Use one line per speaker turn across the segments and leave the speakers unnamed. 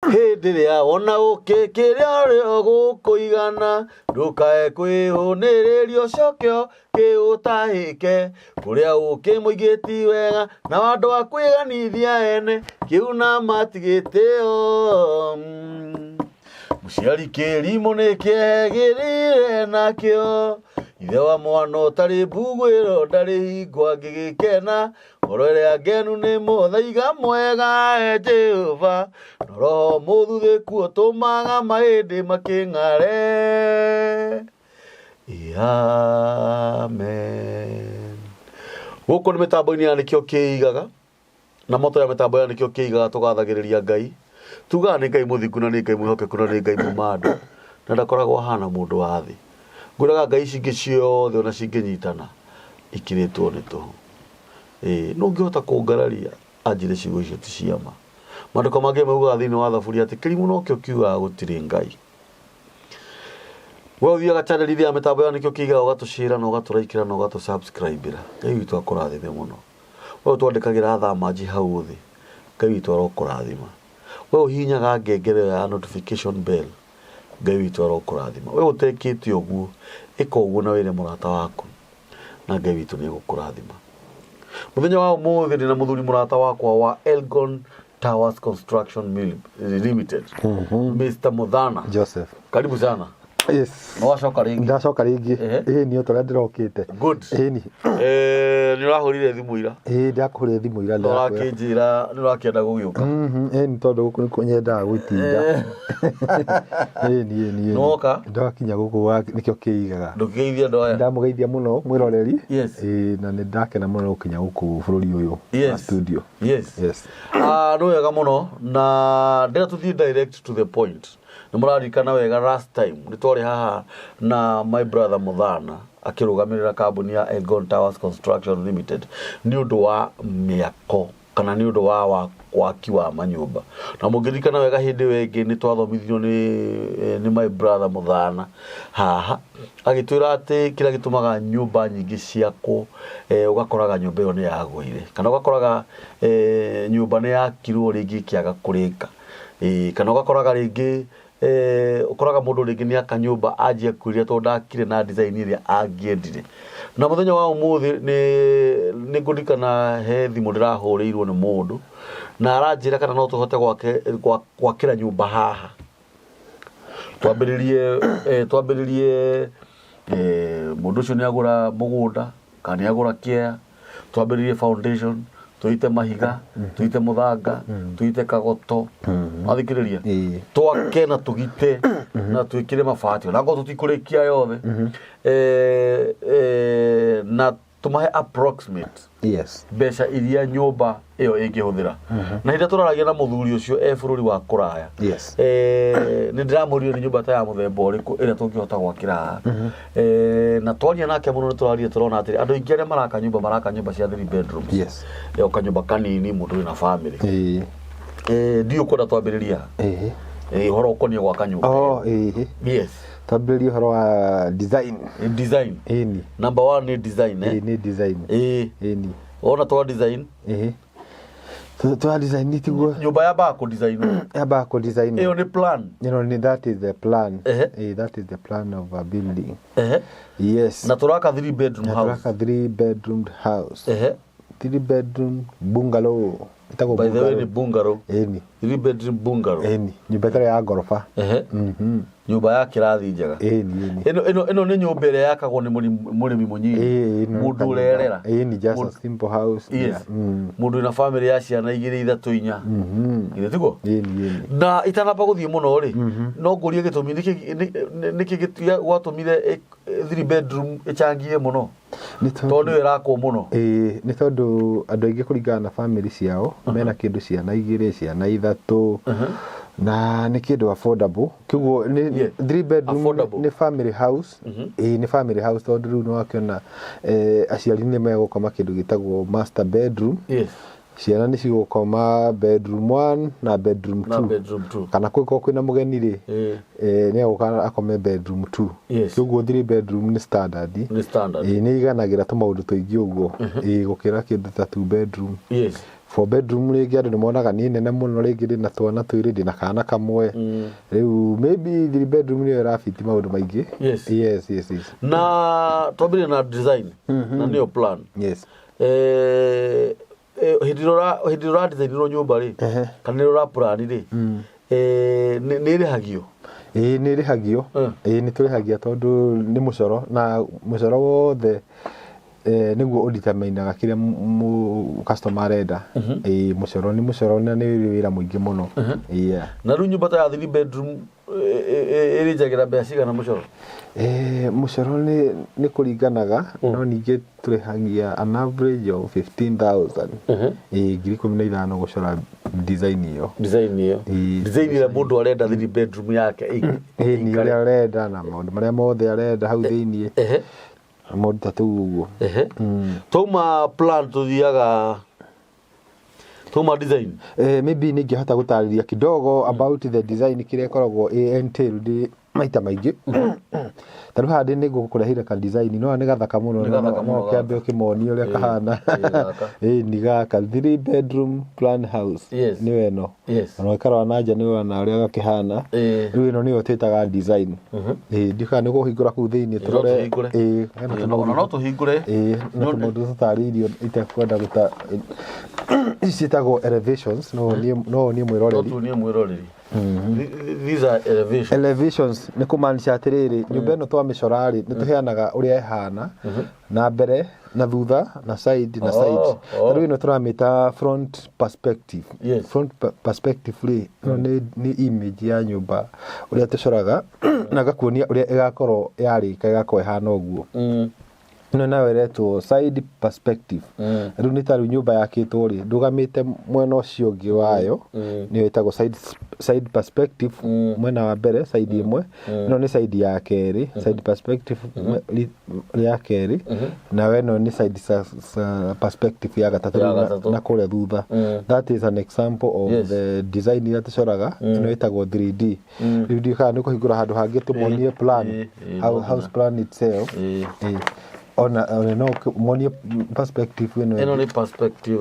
Hĩndĩ ĩrĩa wona ũkĩ kĩrĩa gũkũigana, ndũkae kwĩhũnĩrĩria ũcoke ũkĩũtahĩke. Kũrĩa ũkĩ mũingĩ ti wega, na andũ a kwĩganithia ene, kĩu na matigĩtĩo. Mũciari kĩrimũ nĩ kĩegĩrĩire nakĩo, ithe wa mwana ũtarĩ mbuguĩro ndarĩ hingo angĩgĩkena. Ngoro ĩrĩa ngenu nĩ mũthaiga mwega e Jehova, na roho mũthuthĩku ũtũmaga mahĩndĩ makĩng'are. Amen. Gũkũ nĩ mĩtambo-inĩ ya nĩkĩo kĩigaga na moto ya mĩtambo ya nĩkĩo kĩigaga tũgathagĩrĩria Ngai. Tugaga nĩ Ngai mũthingu na nĩ Ngai mwĩhokeku na nĩ Ngai mũmandũ na ndakoragwo ahana mũndũ wa thĩ. Ngwĩraga ngai ici ingĩ ciothe ona cingĩnyitana ikirĩtwo nĩ tũhũ. Ĩĩ, nũ ũngĩhota kũngararia anjĩre ciugo icio ti cia ma? Maandĩko mangĩ maugaga thĩinĩ wa Thaburi atĩ kĩrimũ nokĩo kiugaga gũtirĩ Ngai. We ũthiaga channel-inĩ ya mĩtambo ya nĩkĩo kĩigaga ũgatũcĩra na ũgatũraikĩra na ũgatũ-subscribe-ĩra. Ngai witũ akũrathime mũno. We ũtwandĩkagĩra thaa manji hau thĩ. Ngai witũ arokũrathima. We ũhihinyaga ngengere ĩyo ya notification bell. Ngai witũ arokũrathima. We ũtekĩte ũguo, ĩka ũguo na wĩre mũrata waku. Na Ngai witũ nĩ egũkũrathima. Mũthenya wa ũmũthĩ ndĩna mũthuri mũrata wakwa wa Elgon Towers Construction Limited. Mr. Muthana.
Joseph.
Karibu sana.
Yes.
Nĩ wacoka rĩngĩ.
Ndacoka rĩngĩ.
Ehe.
Ĩĩ ni ũtorĩa ndĩrokĩte.
Good.
Ĩĩ ni.
Nĩ ũrahũrire thimũ ira.
Ĩĩ ndakũhũrĩra thimũ ira ndĩrakwĩra.
Ũrakĩnjĩra nĩ ũrakĩenda gũgĩũka.
Ĩĩ ni tondũ gũkũ nĩkuo nyendaga gũtinda. Ĩĩ ni ĩĩ ni.
Nĩ woka?
Ndakinya gũkũ nĩkĩo kĩigaga.
Ndũkĩgeithia andũ aya.
Ndamũgeithia mũno mwĩroreri.
Yes.
Ĩĩ na nĩ ndakena mũno gũkinya gũkũ bũrũri ũyũ wa
Yes.
studio.
Yes.
Yes.
Ah, nĩ wega mũno na ndĩra tũthiĩ direct to the point. Nĩ mũraririkana wega last time nĩ twarĩ haha na my brother Muthana akĩrũgamĩrĩra kambuni ya Elgon Towers Construction Limited nĩ ũndũ wa mĩako kana nĩ ũndũ wa waki wa manyũmba. Na mũngĩririkana wega hĩndĩ ĩyo ĩngĩ nĩ twathomithirio nĩ my brother Muthana haha agĩtwĩra atĩ kĩrĩa gĩtũmaga nyũmba nyingĩ ciakwo ũgakoraga nyũmba ĩyo nĩ yagũire kana ũgakoraga nyũmba nĩ yakirwo rĩngĩ ĩkĩaga kũrĩka. Ĩĩ, kana ũgakoraga rĩngĩ ũkoraga mũndũ rĩngĩ nĩ aka nyũmba anjia kwĩrira tondũ ndakire na design ĩrĩa angĩendire. Na mũthenya wa ũmũthĩ nĩ ngũririkana he thimũ ndĩrahũrĩirwo nĩ mũndũ na aranjĩra kana no tũhote gwakĩra nyũmba haha. Twambĩrĩrie twambĩrĩrie mũndũ ũcio nĩ agũra mũgũnda kana nĩ agũra kĩea, twambĩrĩrie foundation, tũite mahiga, tũite mũthanga, tũite kagoto. Wathikĩrĩria?
Ĩĩ.
Twake na tũgite na twĩkĩre mabati ona ngorwo tũtikũrĩkia yothe. Na tũmahe approximate
Yes.
mbeca iria nyũmba ĩyo ĩngĩhũthĩra. Na hĩndĩ ĩrĩa tũraragia na mũthuri ũcio e bũrũri wa kũraya,
Yes.
nĩ ndĩramũririe nĩ nyũmba ta ya mũthemba ũrĩkũ ĩrĩa tũngĩhota gwakĩra haha. Na twaria nake mũno nĩ tũraria tũrona atĩrĩ, andũ aingĩ arĩa maraka nyũmba maraka nyũmba cia 3 bedrooms.
Yes.
O kanyũmba kanini mũndũ wĩna family.
Ĩĩ.
Ndiũĩ ũkwenda twambĩrĩria ha?
Ĩĩ.
Ũhoro ũkoniĩ gwaka nyũmba.
Oh, ĩĩ.
Yes.
Twambĩrĩrie ũhoro wa design.
Design.
Ĩni.
Number 1 nĩ design, eh?
Ĩĩ nĩ design.
Ĩĩ.
Ĩni.
Wona twa design.
Ĩĩ. Twa design nĩ tiguo.
Nyũmba yambaga kũ design.
Yambaga kũ design.
Ĩyo nĩ plan.
You know, that is the plan.
Ehe.
Ĩĩ, that is the plan of a building.
Ehe.
Yes.
Na tũraka 3 bedroom
Na
house.
tũraka 3 bedroom house.
Ehe.
3 bedroom bungalow. Ĩtagwo
By the way nĩ
bungalow.
bungalow.
Ĩni.
3 bedroom bungalow.
Ĩni. Nyũmba ĩtarĩ ya ngoroba.
Ehe. Nyũmba ya kĩrathi njega.
Ĩni, ĩni.
Ĩno nĩ nyũmba ĩrĩa yakagwo nĩ mũrĩmi mũnyinyi.
Ĩĩ, ĩno
Mũndũ ũrerera.
Ĩni, just a simple house.
Yes.
Yeah.
Mũndũ wĩna family ya ciana igĩrĩ ithatũ inya. Githĩ tiguo?
Ĩni, ĩni.
Na itanamba gũthiĩ mũno rĩ, no ngũrie gĩtũmi nĩkĩ gwatũmire 3 bedroom ĩchangie mũno?
Nĩ tondũ
Tondũ nĩyo ĩrakwo mũno.
Ĩĩ, nĩ tondũ andũ aingĩ kũringana na family ciao mena kĩndũ ciana igĩrĩ, ciana ithatũ, na nĩ kĩndũ affordable. Kĩguo nĩ
Yeah.
3 bedroom
Affordable.
nĩ family house. Ĩĩ, nĩ family house tondũ rĩu nĩ wakĩona aciari nĩ megũkoma kĩndũ gĩtagwo master bedroom.
Yes.
Ciana nĩ cigũkoma bedroom 1 na bedroom
Na
2.
bedroom 2.
Kana kũngĩkorwo kwĩna mũgeni rĩ,
Ĩĩ.
nĩ egũka akome bedroom 2.
Yes.
Kĩguo 3 bedroom nĩ standard.
Nĩ standard.
Ĩĩ, nĩ iganagĩra tũmaũndũ tũingĩ ũguo. Ĩĩ, gũkĩra kĩndũ ta 2 bedroom.
Yes.
4 bedroom rĩngĩ andũ nĩ monaga nĩ nene mũno, rĩngĩ ndĩna twana twĩrĩ, ndĩna kana kamwe. Rĩu maybe 3 bedroom nĩyo ĩrabiti maũndũ maingĩ. Yes.
Na twambĩrĩrie na design na nĩyo plan. Hĩndĩ ĩrĩa ũradesignĩrwo nyũmba rĩ, kana nĩ ũra plan rĩ, nĩ ĩrĩhagio?
Ĩĩ, nĩ ĩrĩhagio. Ĩĩ, nĩ tũrĩhagia tondũ nĩ mũcoro, na mũcoro wothe nĩguo ũdeterminaga kĩrĩa customer arenda. Ĩĩ, mũcoro nĩ mũcoro na nĩ wĩra mũingĩ mũno. Yeah.
Na rĩu nyũmba ta ya 3 bedroom ĩrĩnjagĩra mbeca cigana mũcoro?
Mũcoro nĩ kũringanaga, no ningĩ tũrĩhagia an average of 15,000. Ĩĩ, 15,000 gũcora design ĩyo.
Design ĩyo.
Ĩĩ.
Design ĩrĩa mũndũ arenda 3 bedroom yake
Ĩĩ, nĩ
ĩikare.
ũrĩa arenda na maũndũ marĩa mothe arenda hau thĩiniĩ. Maũndũ ta tũu ũguo.
Twauma plan tũthiaga twauma design.
Maybe nĩ ingĩhota gũtarĩria kidogo about the design, kĩrĩa ĩkoragwo ĩ entailed maita maingĩ. Ta rĩu haha nĩ ngũkũrehire ka design, no nĩ gathaka mũno.
Nĩ gathaka
no
mũno.
Kĩambe ũkĩmonie ũrĩa kahana.
Ĩĩ, gaka.
Ĩĩ, nĩ gaka 3 bedroom plan house. Nĩyo ĩno. Ona ũgĩkarora na nja nĩ ũrona ũrĩa gakĩhana. Rĩu ĩno nĩyo twĩtaga design. Ĩĩ, ndiũĩ kana nĩ ũkũhingũra kũu thĩiniĩ
No
tũrore.
tũhingũre.
Ĩĩ, hena
Ĩĩ, ona no tũhingũre.
Ĩĩ, na tũmaũndũ tũtarĩirio itekwenda gũta, ici ciĩtagwo elevations, no wonie
No
mwĩroreri.
tuonie mwĩroreri. These are elevations.
Elevations nĩ kũmaanisha atĩrĩrĩ, nyũmba ĩno twamĩcora rĩ, nĩ tũheanaga ũrĩa ĩhana na mbere na thutha na side na side. Ta rĩu ĩno tũramĩta front perspective. Front perspective rĩ, ĩno nĩ image ya nyũmba ũrĩa tũcoraga na gakuonia ũrĩa ĩgakorwo yarĩka, ĩgakorwo ĩhana ũguo. Ĩno nayo ĩretwo side perspective. Rĩu nĩ ta rĩu nyũmba yakĩtwo rĩ, ndũgamĩte mwena ũcio ũngĩ wayo, nĩyo ĩtagwo side perspective. Mwena wa mbere, side ĩmwe, ĩno nĩ side ya kerĩ, side perspective ya kerĩ, nayo ĩno nĩ side perspective ya gatatũ.
Ya
Rĩu
gatatũ.
Na kũrĩa thutha. That is an example of the design iria tũcoraga. Ĩno ĩtagwo 3D. Rĩu ndiũĩ kana nĩ kũhingũra handũ hangĩ tũmonie plan.
Ĩĩ,
House, house plan itself. Ĩĩ. Ona no monie perspective ĩno.
Ĩno nĩ perspective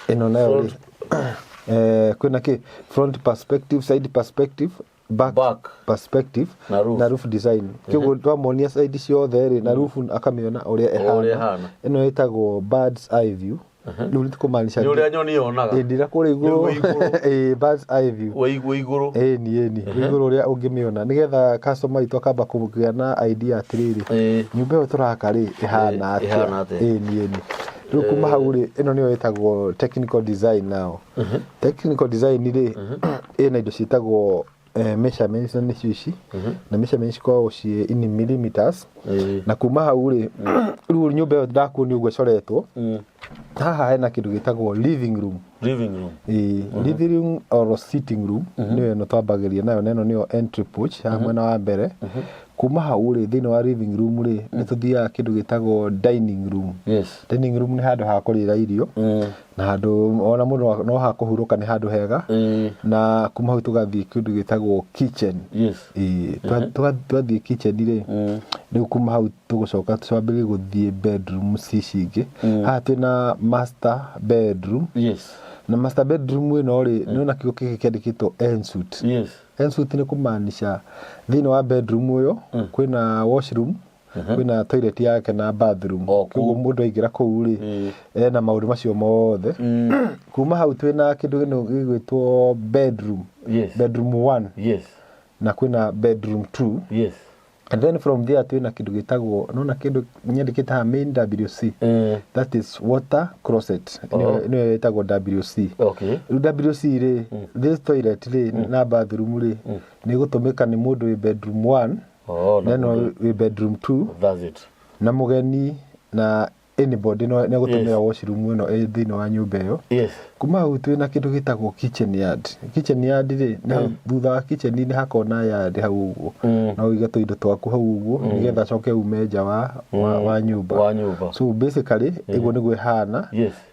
Ĩno nayo rĩ,
front.
Kwĩna kĩ front perspective, side perspective, back,
Back.
perspective.
Na roof.
Na roof design. Kĩguo twamonia side ciothe rĩ, na roof akamĩona ũrĩa
Ũrĩa
ĩhana.
Ĩhana.
Ĩno ĩtagwo bird's eye view. Rĩu nĩ kũmaanisha
Nĩ ũrĩa nyoni yonaga.
Ĩ, ndira kũrĩa igũrũ.
Nĩ igũrũ.
Ĩ, bird's eye view.
Wĩ igũrũ.
Ĩni wĩ igũrũ ũrĩa ũngĩmĩona, nĩgetha customer itũ akamba kũgĩa na idea atĩrĩrĩ, nyũmba ĩyo tũraka rĩ, ĩhana atĩa?
Ĩhana atĩa?
Ĩni rĩu kuma hau rĩ, ĩno nĩyo ĩtagwo technical design. Now technical design rĩ, ĩna indo ciĩtagwo measurements, na nĩcio ici, na measurements cikoragwo ciĩ in millimeters. Na kuma hau rĩ, rĩu nyũmba ĩyo ndakuonia ũguo ĩcoretwo, haha hena kĩndũ gĩtagwo living room.
Living room.
Ĩĩ, living room or sitting room nĩyo ĩno twambagĩria nayo, na ĩno nĩyo entry porch haha mwena wa mbere. Kuma hau rĩ, thĩinĩ wa living room rĩ, nĩ tũthiaga kĩndũ gĩtagwo dining room. Dining room nĩ handũ ha kũrĩra irio na handũ ona mũndũ no ha kũhurũka, nĩ handũ hega. Na kuma hau tũgathiĩ kĩndũ gĩtagwo kitchen. Ĩĩ, twathiĩ kitchen rĩ, rĩu kuma hau tũgũcoka twambĩrĩrie gũthiĩ bedroom ici ingĩ. Haha twĩna master bedroom. Na master bedroom ĩno rĩ, nĩ ona kiugo gĩkĩ kĩandĩkĩtwo ensuite. Ensuite nĩ kũmaanisha thĩinĩ wa bedroom ũyũ kwĩna washroom, kwĩna toilet yake na bathroom.
O
Koguo
kũu.
Mũndũ aingĩra kũu rĩ, ena maũndũ macio mothe. Kuma hau twĩna kĩndũ gĩno gĩgwĩtwo bedroom, bedroom 1, na kwĩna bedroom 2. And then from there twĩna kĩndũ gĩtagwo, nona kĩndũ nyandĩkĩte haha, main WC. That is water closet. Nĩyo ĩtagwo WC. Rĩu WC rĩ, this toilet rĩ na bathroom rĩ, nĩ gũtũmĩka nĩ mũndũ wĩ bedroom 1
Oh,
na ĩno wĩ bedroom 2
That's it.
na mũgeni na anybody no nĩ gũtũmĩra washroom ĩno ĩ thĩinĩ wa nyũmba ĩyo. Kuma hau twĩna kĩndũ gĩtagwo kitchen yard. Kitchen yard rĩ, nĩ hau thutha wa kitchen nĩ hakoragwo na yard hau ũguo. No ũige tũindo twaku hau ũguo nĩgetha acoke ume nja wa nyũmba.
Wa nyũmba.
So basically ĩguo nĩguo ĩhana.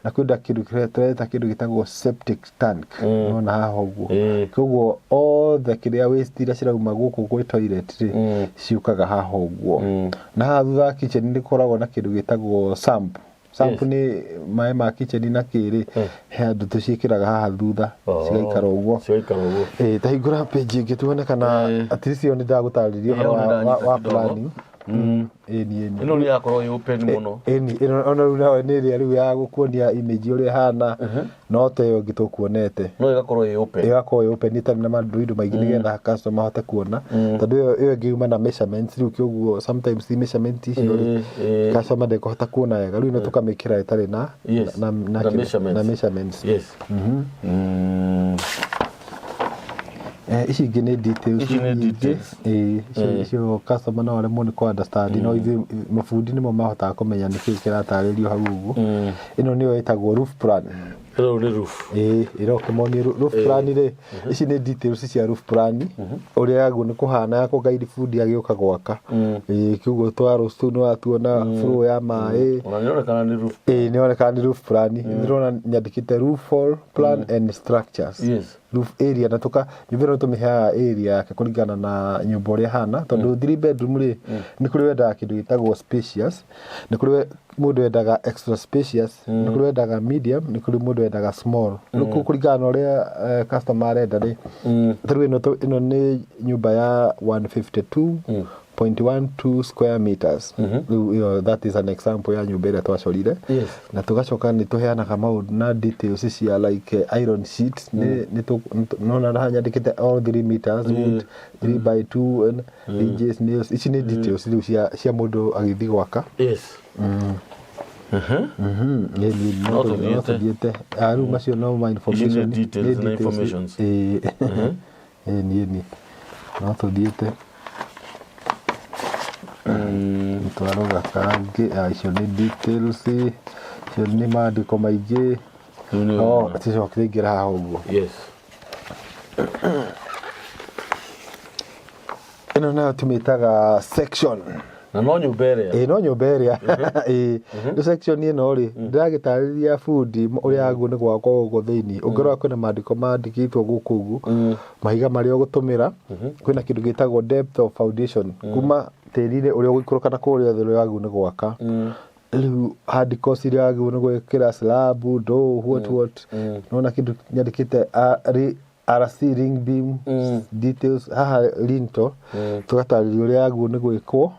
Na kwĩna kĩndũ kĩrĩa tũreta kĩndũ gĩtagwo septic tank, nona haha ũguo. Koguo othe kĩrĩa waste iria cirauma gũkũ gwĩ toilet rĩ, ciũkaga haha ũguo. Na haha thutha wa kitchen nĩ gũkoragwo na kĩndũ gĩtagwo sump. Sump nĩ maĩ ma kitchen na kĩrĩ, he handũ tũciĩkĩraga haha thutha, cigaikara ũguo.
Cigaikara ũguo.
Ĩĩ, ta hingũra page ĩngĩ tuone kana at least ĩyo nĩ ndagũtarĩria ũhoro
Ĩyo nĩ ndanyita
wa
kidogo.
planning. Ĩni, ĩni.
Ĩno nĩ yakorwo ĩ open mũno.
Ĩni, ĩno ona rĩu nayo nĩ ĩrĩa rĩu ya gũkuonia image ũrĩa ĩhana, no ta ĩyo ĩngĩ tũkuonete.
No ĩgakorwo ĩ open.
Ĩgakorwo ĩ open, ĩtarĩ na maũndũ maingĩ, nĩgetha customer ahote kuona, tondũ ĩyo ĩngĩ yuma na measurements. Rĩu kĩoguo sometimes measurement icio rĩ, customer ndekũhota kuona wega. Rĩu ĩno tũkamĩkĩra ĩtarĩ na na
Na measurements.
Na measurements. Ici ingĩ nĩ details.
Ici nĩ
Nyingĩ.
Details.
Ĩĩ, icio customer no aremwo nĩ kũ understand, no ithuĩ mabundi nĩmo mahotaga kũmenya nĩkĩĩ kĩratarĩrio hau ũguo. Ĩno nĩyo ĩtagwo roof plan.
Ĩno nĩ roof.
Ĩĩ, ĩrokĩmonie roof plan rĩ, ici nĩ details cia roof plan, ũrĩa yagwo nĩ kũhana ya kũguide bundi agĩũka gwaka. Ĩĩ, kĩguo twarũ tũu nĩ watuona flow ya maĩ.
Ona nĩ ĩronekana nĩ roof.
Ĩĩ, nĩ onekana nĩ roof plan. Ndĩrona nyandĩkĩte roof fall plan and structures. Roof area, na tuka nyũmba ĩno tũmĩheaga area yake kũringana na nyũmba ũrĩa ĩhana, tondũ three bedroom rĩ, nĩ kũrĩ wendaga kĩndũ gĩtagwo spacious, nĩ kũrĩ mũndũ wendaga extra spacious, nĩ kũrĩ wendaga medium, nĩ kũrĩ mũndũ wendaga small. Rĩu kũringana na ũrĩa customer arenda rĩ, ta rĩu ĩno nĩ nyũmba ya 152.12 square meters. Rĩu ĩyo, that is an example ya nyũmba ĩrĩa twacorire. Na tũgacoka nĩ tũheanaga maũndũ na details cia like iron sheets, nĩ nona haha nyandĩkĩte all 3 meters wood, 3 by 2 and hinges, nails. Ici nĩ details rĩu cia mũndũ agĩthiĩ gwaka. Ĩni,
No tũthiĩte.
no tũthiĩte. Ah, rĩu macio no ma information.
Ici nĩ details
Nĩ
na
details.
Informations.
Ĩĩ, ĩni, no tũthiĩte twaroga kangĩ. Ah, icio nĩ details, icio nĩ maandĩko maingĩ.
Rĩu nĩ
No ticoke ingĩra haha ũguo. Ĩno nayo tũmĩtaga section.
Na no nyũmba ĩrĩa.
Ĩĩ, no nyũmba ĩrĩa. Ĩĩ, rĩu section ĩno rĩ, ndĩragĩtarĩria bundi ũrĩa agwo nĩ gwakwo gũkũ thĩinĩ. Ũngĩrora kwĩna maandĩko mandĩkĩtwo gũkũ ũguo, mahiga marĩa ũgũtũmĩra, kwĩna kĩndũ gĩtagwo depth of foundation, kuma tĩri-inĩ ũrĩa ũgũikũrũka na kũrĩa thĩ ũrĩa wagĩrĩirwo nĩ gwaka. Rĩu hard cost iria wagĩrĩirwo nĩ gwĩkĩra, slab, door, what what. Nona kĩndũ nyandĩkĩte RC ring beam details haha, lintel, tũgatarĩria ũrĩa yagĩrĩirwo nĩ gwĩkwo.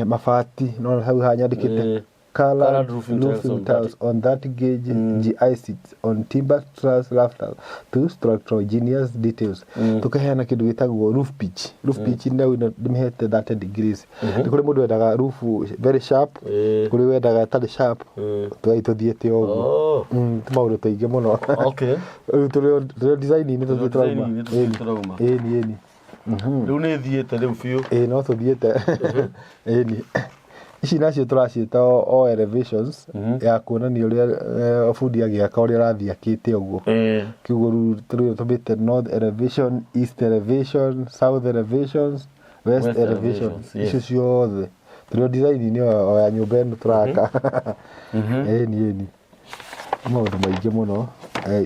Mabati, nona hau haha nyandĩkĩte colored
Colored roofing tiles
roofing
on
tiles on that gauge, GI sheets on timber truss rafter to structural engineers details. Tukaheana kĩndũ gĩtagwo roof pitch. Roof pitch nĩ ndĩmĩhete 30 degrees. Nĩ kũrĩ mũndũ wendaga roof very sharp, kũrĩ wendaga ĩtarĩ sharp. Tũgathiĩ tũthiĩte ũguo. Maũndũ tũingĩ mũno. Rĩu tũrĩ design-inĩ tũthiĩ tũrauma.
Design-inĩ tũthiĩ tũrauma.
Ĩni.
Rĩu nĩ thiĩte rĩu biũ.
Ĩĩ, no tũthiĩte. Ĩni, ici nacio tũraciĩta o elevations ya kuonania ũrĩa bundi agĩaka, ũrĩa arathiĩ akĩte ũguo. Kĩguo rĩu tũrĩ tũmĩte north elevation, east elevation, south elevations, west,
West
elevation.
Elevations, yes.
Icio ciothe tũrĩ o design-inĩ o ya nyũmba ĩno tũraka. Ĩni, maũndũ maingĩ mũno.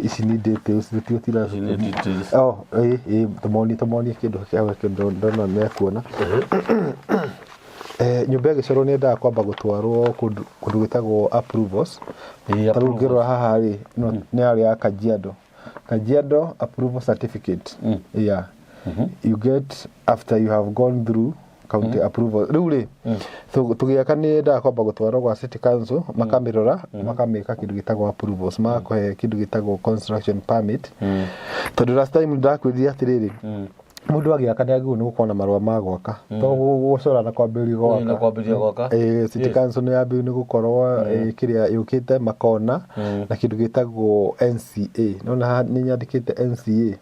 Ici nĩ details tũtigũtinda.
Ici nĩ details.
Oh, ĩĩ, tũmonie kĩndũ kĩa ndona nĩekuona. Nyũmba ĩgĩcorwo nĩ yendaga kwamba gũtwarwo kũndũ gwĩtagwo approvals. Ta rĩu ũngĩrora haha rĩ, no nĩ yarĩ ya Kajiado. Kajiado approval certificate, yeah, you get after you have gone through county approval. Rĩu rĩ, tũgĩaka nĩ yendaga kwamba gũtwarwo gwa city council, makamĩrora, makamĩka kĩndũ gĩtagwo approvals, magakũhe kĩndũ gĩtagwo construction permit, tondũ last time ndakwĩrire atĩrĩrĩ, mũndũ agĩaka nĩ agĩrĩirwo nĩ gũkorwo na marũa ma gwaka, to gũcora na kwambĩrĩria gwaka.
Na kwambĩrĩria gwaka.
City council nĩ yambĩrĩirie nĩ gũkorwo kĩrĩa yũkĩte makona na kĩndũ gĩtagwo NCA. Nona haha nĩ nyandĩkĩte NCA.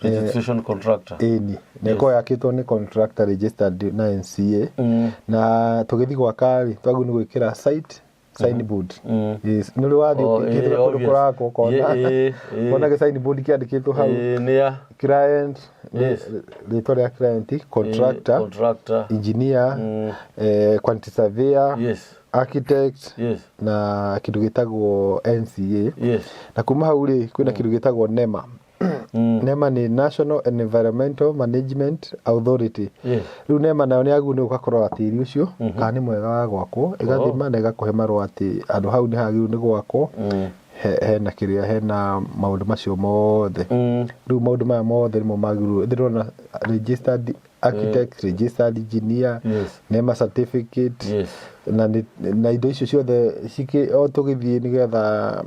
Registration contractor.
Ĩni, na ĩkorwo yakĩtwo nĩ contractor registered na NCA. Na tũgĩthiĩ gwaka rĩ, twagĩrĩirwo nĩ gwĩkĩra site signboard. Yes, nĩ ũrĩ wathiĩ
Oh,
ũkĩhĩtũka kũndũ
obvious.
kũrakwo ũkona ũkona gĩ signboard kĩandĩkĩtwo hau.
Nĩ ya
Client, rĩtwa rĩa client, contractor,
contractor,
engineer, quantity surveyor, architect, na kĩndũ gĩtagwo NCA. Na kuma hau rĩ, kwĩna kĩndũ gĩtagwo NEMA. NEMA nĩ National Environmental Management Authority.
Yes.
Rĩu NEMA nayo nĩ yagĩrĩirwo nĩ gũka kũrora tĩri ũcio kana nĩ mwega wa gwakwo, ĩgathima na ĩgakũhe marũa atĩ handũ hau nĩ hagĩrĩirwo nĩ gwakwo, hena kĩrĩa, hena maũndũ macio mothe. Rĩu maũndũ maya mothe nĩmo magĩrĩirwo, ndĩrona registered architect, registered engineer, NEMA certificate, na indo icio ciothe cikĩ o tũgĩthiĩ nĩgetha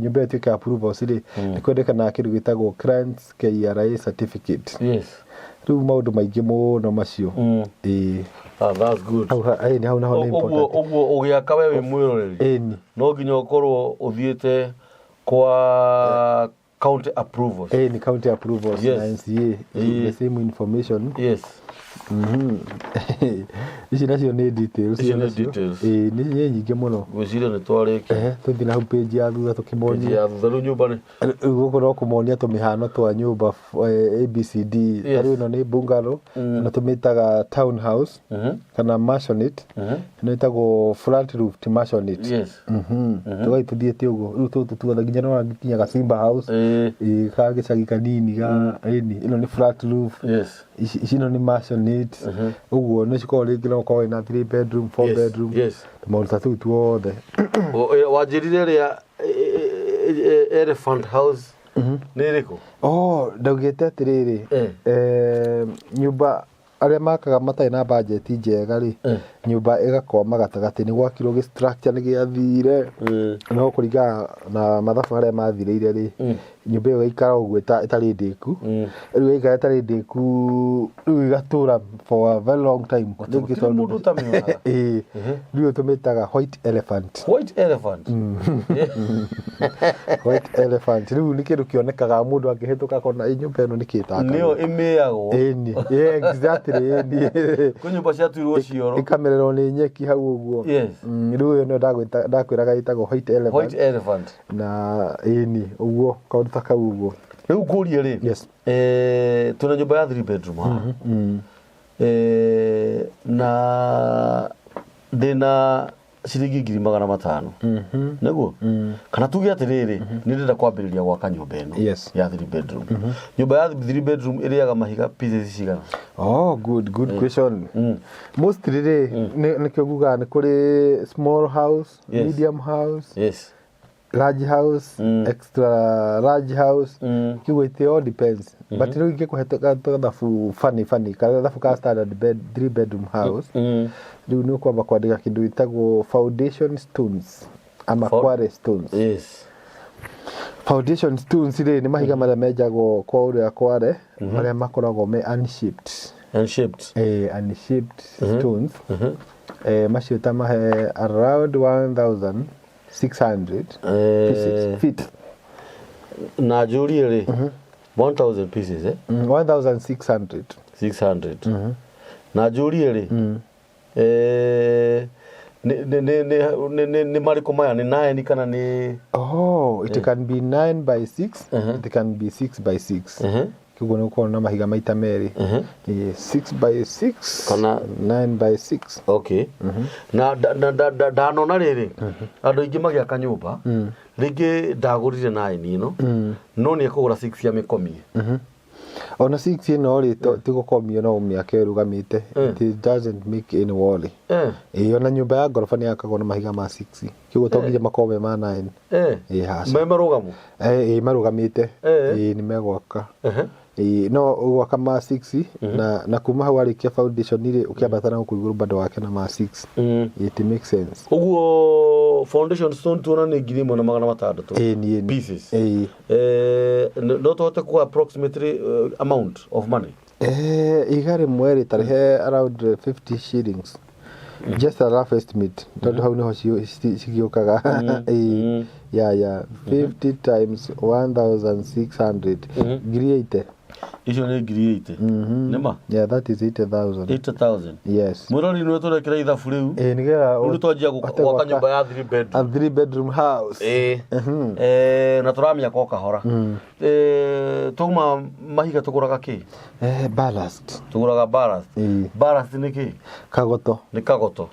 nyũmba ĩyo ĩtuĩke approvals rĩ, nĩ kwendekanaga kĩndũ gĩtagwo clients KRA certificate. Rĩu maũndũ maingĩ mũno macio. Ĩĩ.
Ah, that's good.
Hau ĩni, hau naho nĩ
Ũguo
important.
Ũguo ũgĩaka we wĩ mwĩroreri,
Ĩni.
no nginya ũkorwo ũthiĩte kwa county approvals.
Ĩni, county approvals na NCA, the same information. Ici nacio nĩ details.
Icio nĩ
nacio.
details.
Ĩĩ, nĩ nyingĩ mũno.
Ngwĩciria nĩ twarĩkia.
Ehe, tũthiĩ na hau page ya thutha tũkĩmonia.
Ya thutha rĩu nyũmba nĩ
Rĩu gũkũ no kũmonia tũmĩhano twa nyũmba, ABCD. Rĩu ĩno nĩ bungalow, na tũmĩtaga town house kana maisonette. Ĩno ĩtagwo flat roofed maisonette. Tũgathiĩ tũthiĩte ũguo, rĩu tũtũ tuothe nginya no nginya Gasimba house. Ĩĩ, ka gĩcagi kanini ga ĩni, ĩno nĩ flat roof. Ici ĩno nĩ maisonette. Ũguo nĩ cikoragwo rĩngĩ no ũkorwo wĩna 3 bedroom, 4 bedroom, tũmaũndũ ta tũu tuothe.
Wanjĩrire ĩrĩa elephant house nĩ ĩrĩkũ?
Oh, ndaugĩte atĩrĩrĩ, nyũmba arĩa makaga matarĩ na bajeti njega rĩ, nyũmba ĩgakwama gatagatĩ, nĩ gwakirwo gĩ structure nĩ gĩathire, no kũringana na mathabu harĩa mathirĩire rĩ, nyũmba ĩyo ĩgaikara ũguo ĩtarĩ ndĩku. Rĩu ĩgaikara ĩtarĩ ndĩku, rĩu ĩgatũra for a very long time. Rĩngĩ
Gũtirĩ
tondũ
mũndũ ũtamĩonaga.
Ĩĩ, rĩu tũmĩtaga white elephant.
White elephant.
White elephant rĩu nĩ kĩndũ kĩonekaga mũndũ angĩhĩtũka akona ĩ nyũmba ĩno nĩ kĩtaka.
Nĩyo ĩmĩagwo.
Ĩni, yeah, exactly, ĩni.
Kwĩ nyũmba ciatuirwo cioro.
Ĩkamererwo nĩ nyeki hau ũguo. Rĩu ĩyo nĩyo ndakwĩraga ĩtagwo white elephant.
White elephant.
Na ĩni, ũguo kaũndũ ta kau ũguo.
Rĩu ngũrie rĩ, twĩna nyũmba ya 3 bedroom haha. Na ndĩna ciringi 500,000. Nĩguo? Kana tuge atĩrĩrĩ, nĩ ndĩrenda kwambĩrĩria gwaka nyũmba ĩno ya 3 bedroom. Nyũmba ya 3 bedroom ĩrĩaga mahiga pieces cigana?
Oh, good, good question. Mostly rĩ, nĩkĩo ngugaga nĩ kũrĩ small house, medium house, large house, extra large house. Kiugo it all depends. But rĩu ingĩkũhe gathabu funny funny, gathabu ka standard bed, 3 bedroom house. Rĩu nĩ ũkwamba kwandĩka kĩndũ gĩtagwo foundation stones ama quarry stones. Foundation stones rĩ, nĩ mahiga marĩa menjagwo kwa ũrĩa kware, marĩa makoragwo me unshaped.
Unshaped.
Unshaped stones. Macio ta mahe around 1600 pieces, feet.
Na njũrie rĩ, 1000 pieces, eh?
1600.
600. Na njũrie rĩ, nĩ marĩkũ maya, nĩ 9 kana nĩ
Oh, it can be 9 by 6, it can be 6 by 6. Koguo nĩ ũkorwo na mahiga maita merĩ. 6 by 6
Kana
9 by 6.
Okay. Na ndanona rĩrĩ, andũ aingĩ magĩaka nyũmba, rĩngĩ ndagũrire 9 ĩno, no nĩ ekũgũra 6 ya mĩkomie.
Ona 6 ĩno rĩ, ti gũkomio, no ũmĩake ĩrũgamĩte. It doesn't make any worry. Ĩĩ, ona nyũmba ya ngoroba nĩ yakagwo na mahiga ma 6. Koguo to nginya makorwo me ma 9. Ĩĩ, haca.
Me marũgamu?
Ĩĩ, marũgamĩte. Ĩĩ, nĩ megwaka. Ĩĩ, no gwaka ma 6 na kuma hau warĩkia foundation rĩ, ũkĩambata na gũkũ igũrũ bado wake na ma 6. It makes sense.
Ũguo foundation stone tuona nĩ 1,600.
Ĩĩ, nĩ.
Pieces.
Ĩĩ.
No tũhote kuga approximately amount of money?
Iga rĩmwe rĩ, tarĩhe around 50 shillings. Just a rough estimate. Tondũ hau nĩho cigĩũkaga. Ĩĩ. Yeah. 50 times 1600. 80,000.
Icio nĩ 80,000. Nĩ ma?
Yeah, that is 80,000.
80,000.
Yes.
Mwĩrori nĩwe tũrekĩra ithabu rĩu.
Ĩĩ, nĩgetha
Rĩu nĩtwanjia
ũhote
gwaka
gwaka
nyũmba ya 3 bedroom.
A 3 bedroom house.
Ĩĩ. Na tũramĩaka o kahora. Twauma mahiga tũgũraga kĩ?
Ballast.
Tũgũraga ballast.
Ĩĩ.
Ballast nĩ kĩ?
Kagoto.
Nĩ kagoto.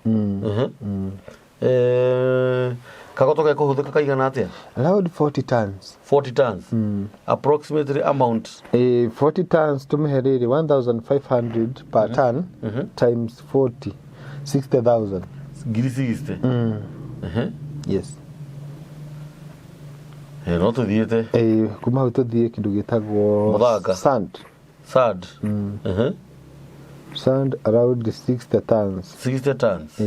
Kagoto gekũhũthĩka kaigana atĩa?
Around 40 tons.
40 tons. Approximately amount?
40 tons tũmĩhe rĩrĩ, 1500 per ton times 40, 60,000.
Ngiri 60.
Yes.
No tũthiĩte.
Kuma hau tũthiĩ kĩndũ gĩtagwo
Mũthanga.
Sand.
Sand.
Sand around 60 tons.
60 tons.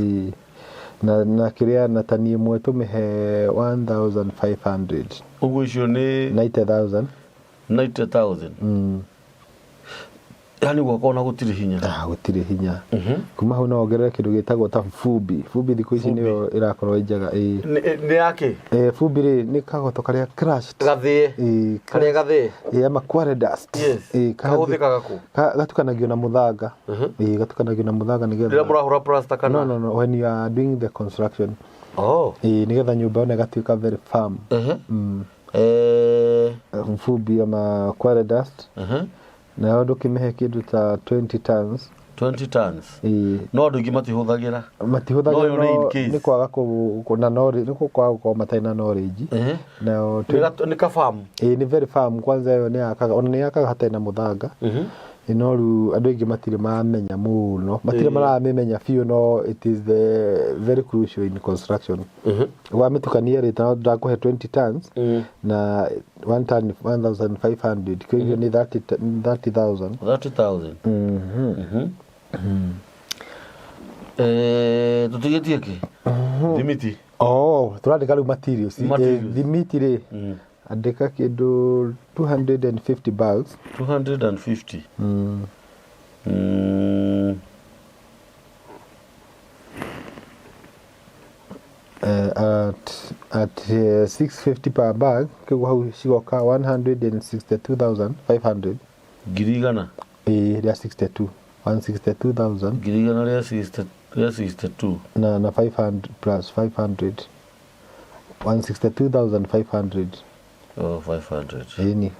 Na kĩrĩa na tani ĩmwe tũmĩhe 1500.
Ũguo icio nĩ
90,000.
90,000. Yani gwakwa ona gũtirĩ hinya.
Ah, gũtirĩ hinya. Kuma hau no wongerere kĩndũ gĩtagwo ta fumbi. Fumbi thikũ ici
Fumbi.
nĩyo ĩrakorwo ĩ njega.
Nĩ yake?
Fumbi rĩ, nĩ kagoto karĩa crushed.
Gathĩe. Karĩa gathĩe.
Ama quarry dust.
Yes. Kahũthĩkaga kũ?
Gatukanagio na mũthanga. Gatukanagio na mũthanga nĩgetha
Rĩrĩa mũrahũra plaster kana?
No, when you are doing the construction.
Oh.
Nĩgetha nyũmba yone ĩgatuĩka very firm. Fumbi ama quarry dust. Nayo ndũkĩmĩhe kĩndũ ta 20 tons.
20 tons. No andũ aingĩ matihũthagĩra.
Matihũthagĩra.
No,
No
in case.
Nĩ kwaga na knowledge, nĩ kwaga gũkorwo matarĩ na knowledge. Nayo
Nĩ kabamu.
Nĩ very firm kwanza, ĩyo nĩ yakaga, ona nĩ yakaga hatarĩ na mũthanga. No rĩu andũ aingĩ matirĩ mamenya mũno, matirĩ maramĩmenya biũ, no it is the very crucial in construction. Wamĩtukania rĩ, ta ndakũhe 20 tons na 1 ton 1500, koguo nĩ 30,000.
30,000. Tũtigĩtie kĩ? Thimiti.
Oh, tũrandĩka rĩu materials.
Materials.
Thimiti rĩ, andĩka kĩndũ 250 bags.
250.
At 650 per bag, koguo hau cigoka 162,500.
Ngiri igana.
Rĩa 62, 162,000.
Ngiri igana rĩa 60, rĩa 62.
Na 500 plus 500, 162,500.
Oh, 500.
Ĩni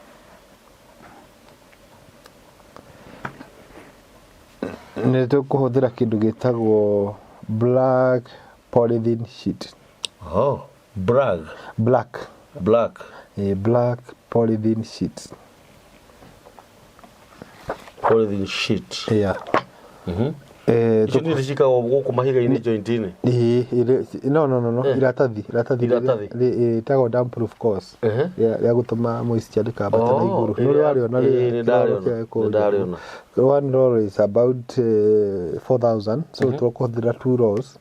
nĩ tũkũhũthĩra kĩndũ gĩtagwo black polythene sheet.
Oh, brag.
Black.
Black.
Black polythene sheet.
Polythene sheet.
Yeah.
Icio nĩ cikagwo gũkũ mahiga-inĩ, joint-inĩ.
No, iratathi.
Iratathi.
Ĩtagwo damp proof course rĩa gũtũma moisture ndĩkambate na
Oh,
igũrũ. Nĩ ũrarĩona?
Nĩ ndarĩona, nĩ ndarĩona.
One roll is about 4000, so tũkũhũthĩra two rolls,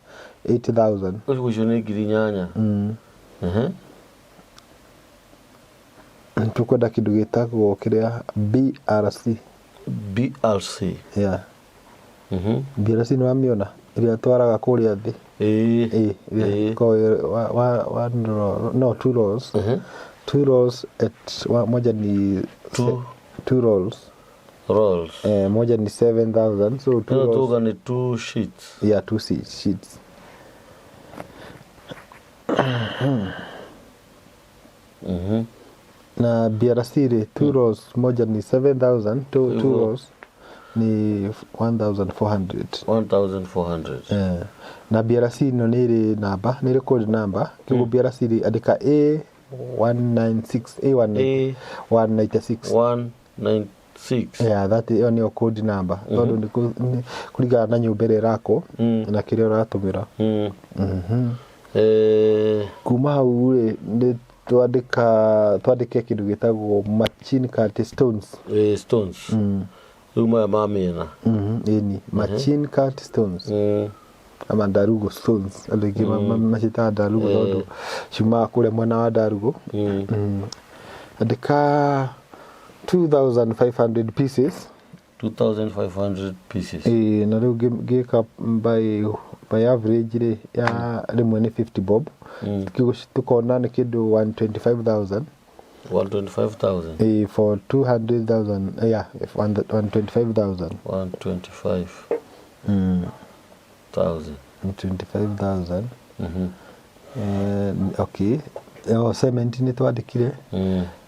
8000.
Ũcio icio nĩ 8,000.
Tũkwenda kĩndũ gĩtagwo kĩrĩa BRC.
BRC.
Yeah. BRC nĩ wamĩona, ĩrĩa twaraga kũrĩa thĩ?
Ĩĩ.
Ĩrĩa ĩkoragwo one roll, no, two rolls. Two rolls at moja ni
Two.
Two rolls.
Rolls.
Moja ni 7000, so two
Ĩno
rolls.
tuga nĩ two sheets.
Yeah, two sheets. Na BRC rĩ, two rolls moja ni 7000, two
Hivyo.
rolls ni 1400.
1400.
Na BRC ĩno nĩ ĩrĩ namba, nĩ ĩrĩ code number. Kĩguo BRC rĩ, andĩka A196,
A
A196.
196.
Yeah, that ĩyo nĩyo code number, tondũ nĩ kũringana na nyũmba ĩrĩa ĩrakwo na kĩrĩa ũratũmĩra. Kuma hau rĩ, nĩ twandĩka, twandĩke kĩndũ gĩtagwo machine cut stones.
Stones. Rĩu maya ma mĩena.
Ĩni machine cut stones ama ndarugo stones, andũ aingĩ maciĩtaga ndarugo tondũ ciumaga kũrĩa mwena wa Ndarugo. Andĩka 2500 pieces.
2500 pieces.
Ĩĩ, na rĩu ngĩka by average rĩ, ya rĩmwe nĩ 50 bob. Kĩguo tũkona nĩ kĩndũ 125,000.
125,000.
Ĩĩ, for 200,000, yeah, 125,000.
125,000.
125,000. Okay. Oh, cement nĩ twandĩkire.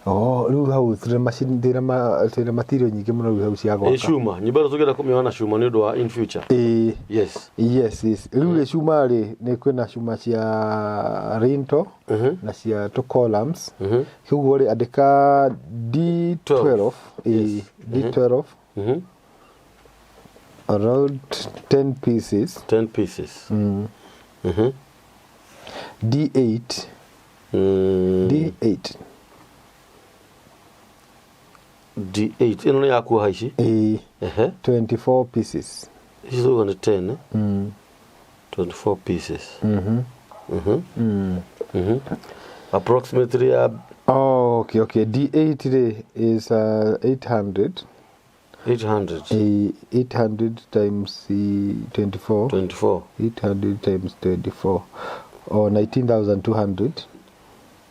Oh, rĩu hau twĩna macini, twĩna material nyingĩ mũno rĩu hau cia
Ĩ
gwaka.
cuma nyũmba ĩno tũngĩenda kũmĩoha na cuma nĩ ũndũ wa in future.
Ĩĩ.
Yes.
Yes. Rĩu rĩ, cuma rĩ, nĩ kwĩna cuma cia rinto na cia two columns. Koguo rĩ, andĩka D12. Ĩĩ, D12, around 10 pieces.
10 pieces.
D8. D8.
D8 ĩno nĩ ya kuoha ici.
Ĩĩ.
Ehe.
24 pieces.
Ici tuga nĩ 10, eh? 24 pieces. Approximately ya
Oh, okay. D8 rĩ is 800.
800.
800 times 24.
24.
800 times 24 or 19,200.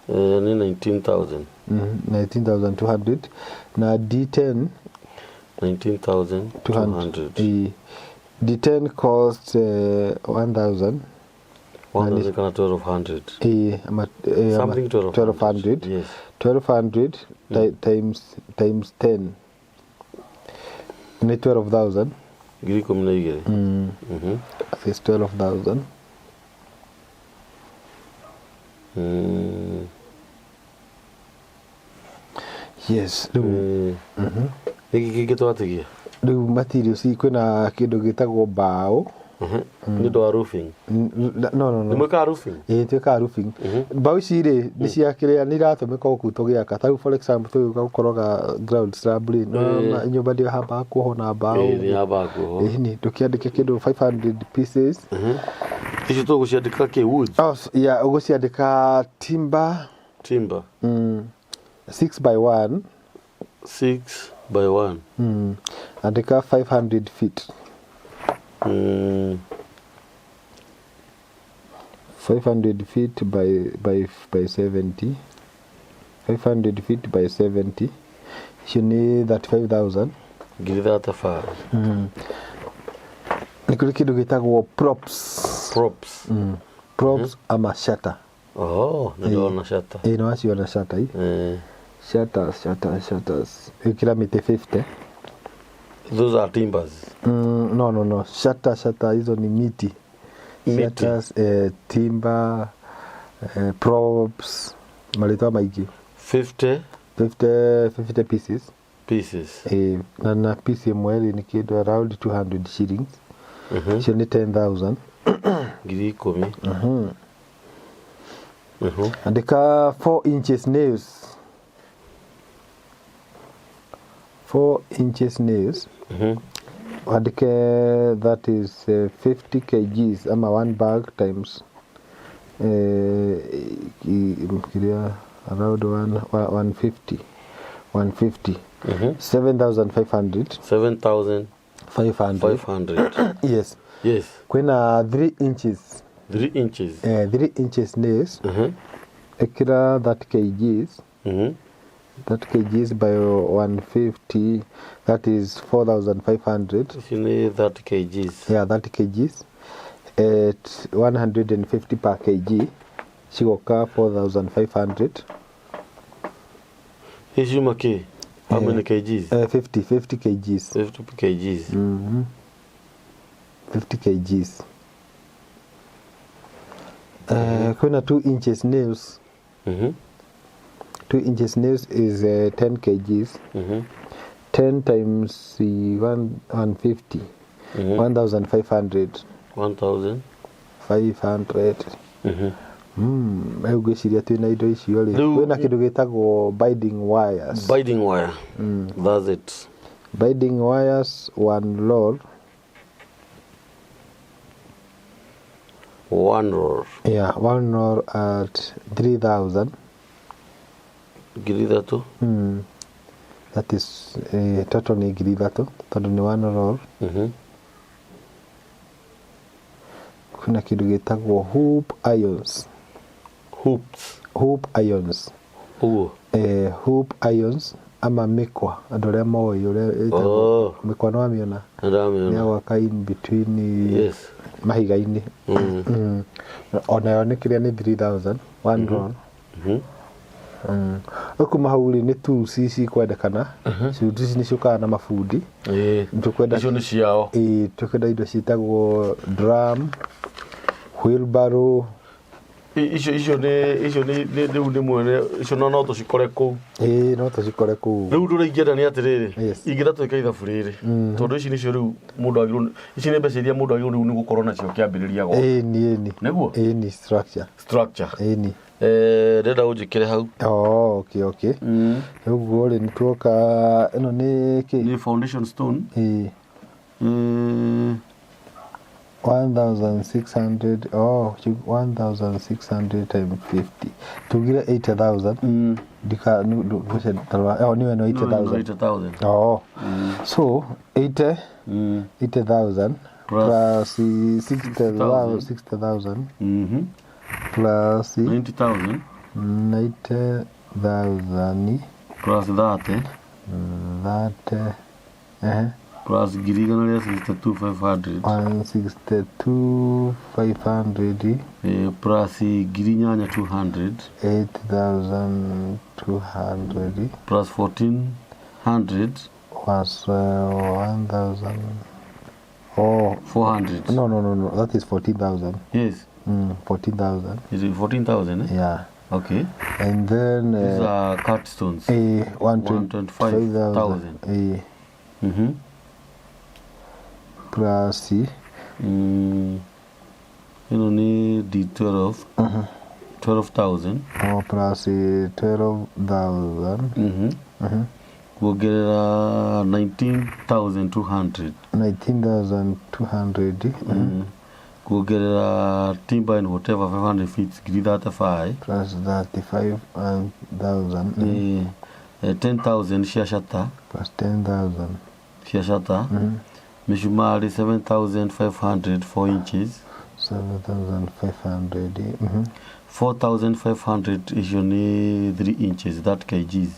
Nĩ 19,000.
19,200 na D10.
19,200.
D10 cost 1,000.
1,000 kana 1,200?
Ama
Something 1,200.
1,200.
Yes.
1,200 times 10 nĩ 12,000.
12,000.
That is 12,000. Yes, rĩu.
Nĩkĩ kĩngĩ twatigia?
Rĩu materials, kwĩna kĩndũ gĩtagwo mbaũ.
Nĩ ũndũ wa roofing?
No.
Nĩ mwĩkaga roofing?
Ĩĩ, twĩkaga roofing. Mbaũ ici rĩ, nĩ cia kĩrĩa, nĩ iratũmĩka gũkũ tũgĩaka. Ta rĩu, for example, tũgĩũka gũkoroga ground slab rĩ, nĩwona nyũmba ndĩyo hambaga kuohwo na mbaũ?
Ĩĩ, nĩ yambaga kuohwo.
Ĩni tũkĩandĩke kĩndũ 500 pieces.
Icio tũgũciandĩka kĩ, wood?
Oh, yeah, ũgũciandĩka timber.
Timber.
6 by 1.
6 by 1.
Andĩka 500 feet. 500 feet by 70. 500 feet by 70, icio nĩ 35,000.
Ngiri 35.
Nĩ kũrĩ kĩndũ gĩtagwo props.
Props.
Props ama shutter.
Oh, nĩ ndona shutter.
Ĩĩ, nĩ waciona shutter i?
Eh.
Shutters, shutters, shutters, ĩkĩra mĩtĩ 50.
Those are timbers.
No, shutter, shutter, hizo ni miti.
Miti.
Shutters, timber, props, marĩtwa maingĩ.
50.
50, 50 pieces.
Pieces.
Na piece ĩmwe rĩ, nĩ kĩndũ around 200 shillings. Icio nĩ 10,000.
10,000.
Andĩka 4 inches nails, 4 inches nails. Andĩke that is 50 kgs ama one bag times kĩrĩa, around 150, 150, 7500.
7500.
500, yes.
Yes.
Kwĩna 3 inches.
3 inches.
3 inches nails. Ĩkĩra 30 kgs. 30 kgs by 150, that is 4500.
Icio nĩ 30 kgs.
Yeah, 30 kgs at 150 per kg, cigoka 4500.
Ici kĩ? How many kgs?
50, 50 kgs.
50 kgs.
50 kgs. Kwĩna 2 inches nails. 2 inches nails is 10 kgs. 10 times 150, 1500.
1000.
500. Rĩu ngwĩciria twĩna indo icio rĩ, kwĩna kĩndũ gĩtagwo binding wires.
Binding wire, that's it.
Binding wires, one roll.
One roll.
Yeah, one roll at 3000.
3,000.
That is total nĩ 3,000 tondũ nĩ one roll. Kwĩna kĩndũ gĩtagwo hoop irons.
Hoops?
Hoop irons.
Ũguo.
Hoop irons ama mĩkwa, andũ arĩa moĩ ũrĩa ĩtagwo.
Oh.
Mĩkwa nĩ wamĩona?
Nĩndamĩona.
Nĩ gwaka in between mahiga-inĩ. Onayo nĩ kĩrĩa, nĩ 3000, one roll. Rĩu kuma hau rĩ, nĩ tools ici cikwendekana. Tools ici nĩ ciũkaga na mabundi. Tũkwenda
Icio nĩ ciao.
Ĩĩ, tũkwenda indo ciĩtagwo drum, wheelbarrow.
Icio nĩ icio nĩ rĩu nĩ mwene icio no tũcikore kũu.
Ĩĩ, no tũcikore kũu.
Rĩu ũndũ ũrĩa ingĩenda nĩ atĩrĩrĩ,
Yes.
ingĩenda twĩke ithabu rĩrĩ, tondũ ici nĩcio rĩu mũndũ agĩrĩirwo ici nĩ mbeca iria mũndũ agĩrĩirwo rĩu nĩ gũkorwo nacio kĩambĩrĩria gwaka.
Ĩni, ĩni.
Nĩguo?
Ĩni, structure.
Structure.
Ĩni.
Ndĩrenda ũnjĩkĩre hau.
Oh, okay. Ũguo rĩ, nĩ tuoka ĩno nĩ kĩ?
Nĩ foundation stone.
Ĩĩ. 1600, oh, 1600 times 50, tugire 80,000. Ndika oh, niwe no 80,000.
80,000.
Oh, so 80 80,000
Plus
plus 60,000, 60,000 plus
90,000.
90,000
Plus 30.
30
Plus 162,500.
162,500.
Plus 8,200.
8,200.
Plus 1,400.
Was 1,000. Oh,
400.
No, that is 14,000.
Yes.
14,000.
Is it 14,000? Eh?
Yeah.
Okay.
And then
These are cut stones.
125,000. Plus
Ĩno nĩ D12. 12,000.
Oh, plus 12,000.
Kuongerera 19,200.
19,200.
Kuongerera timber and whatever 500 feet 35,000.
Plus 35,000.
10,000 cia shutter.
Plus 10,000.
Cia shutter. Mĩcumarĩ 7,500 4 inches.
7,500.
4,500 icio nĩ 3 inches, that kgs.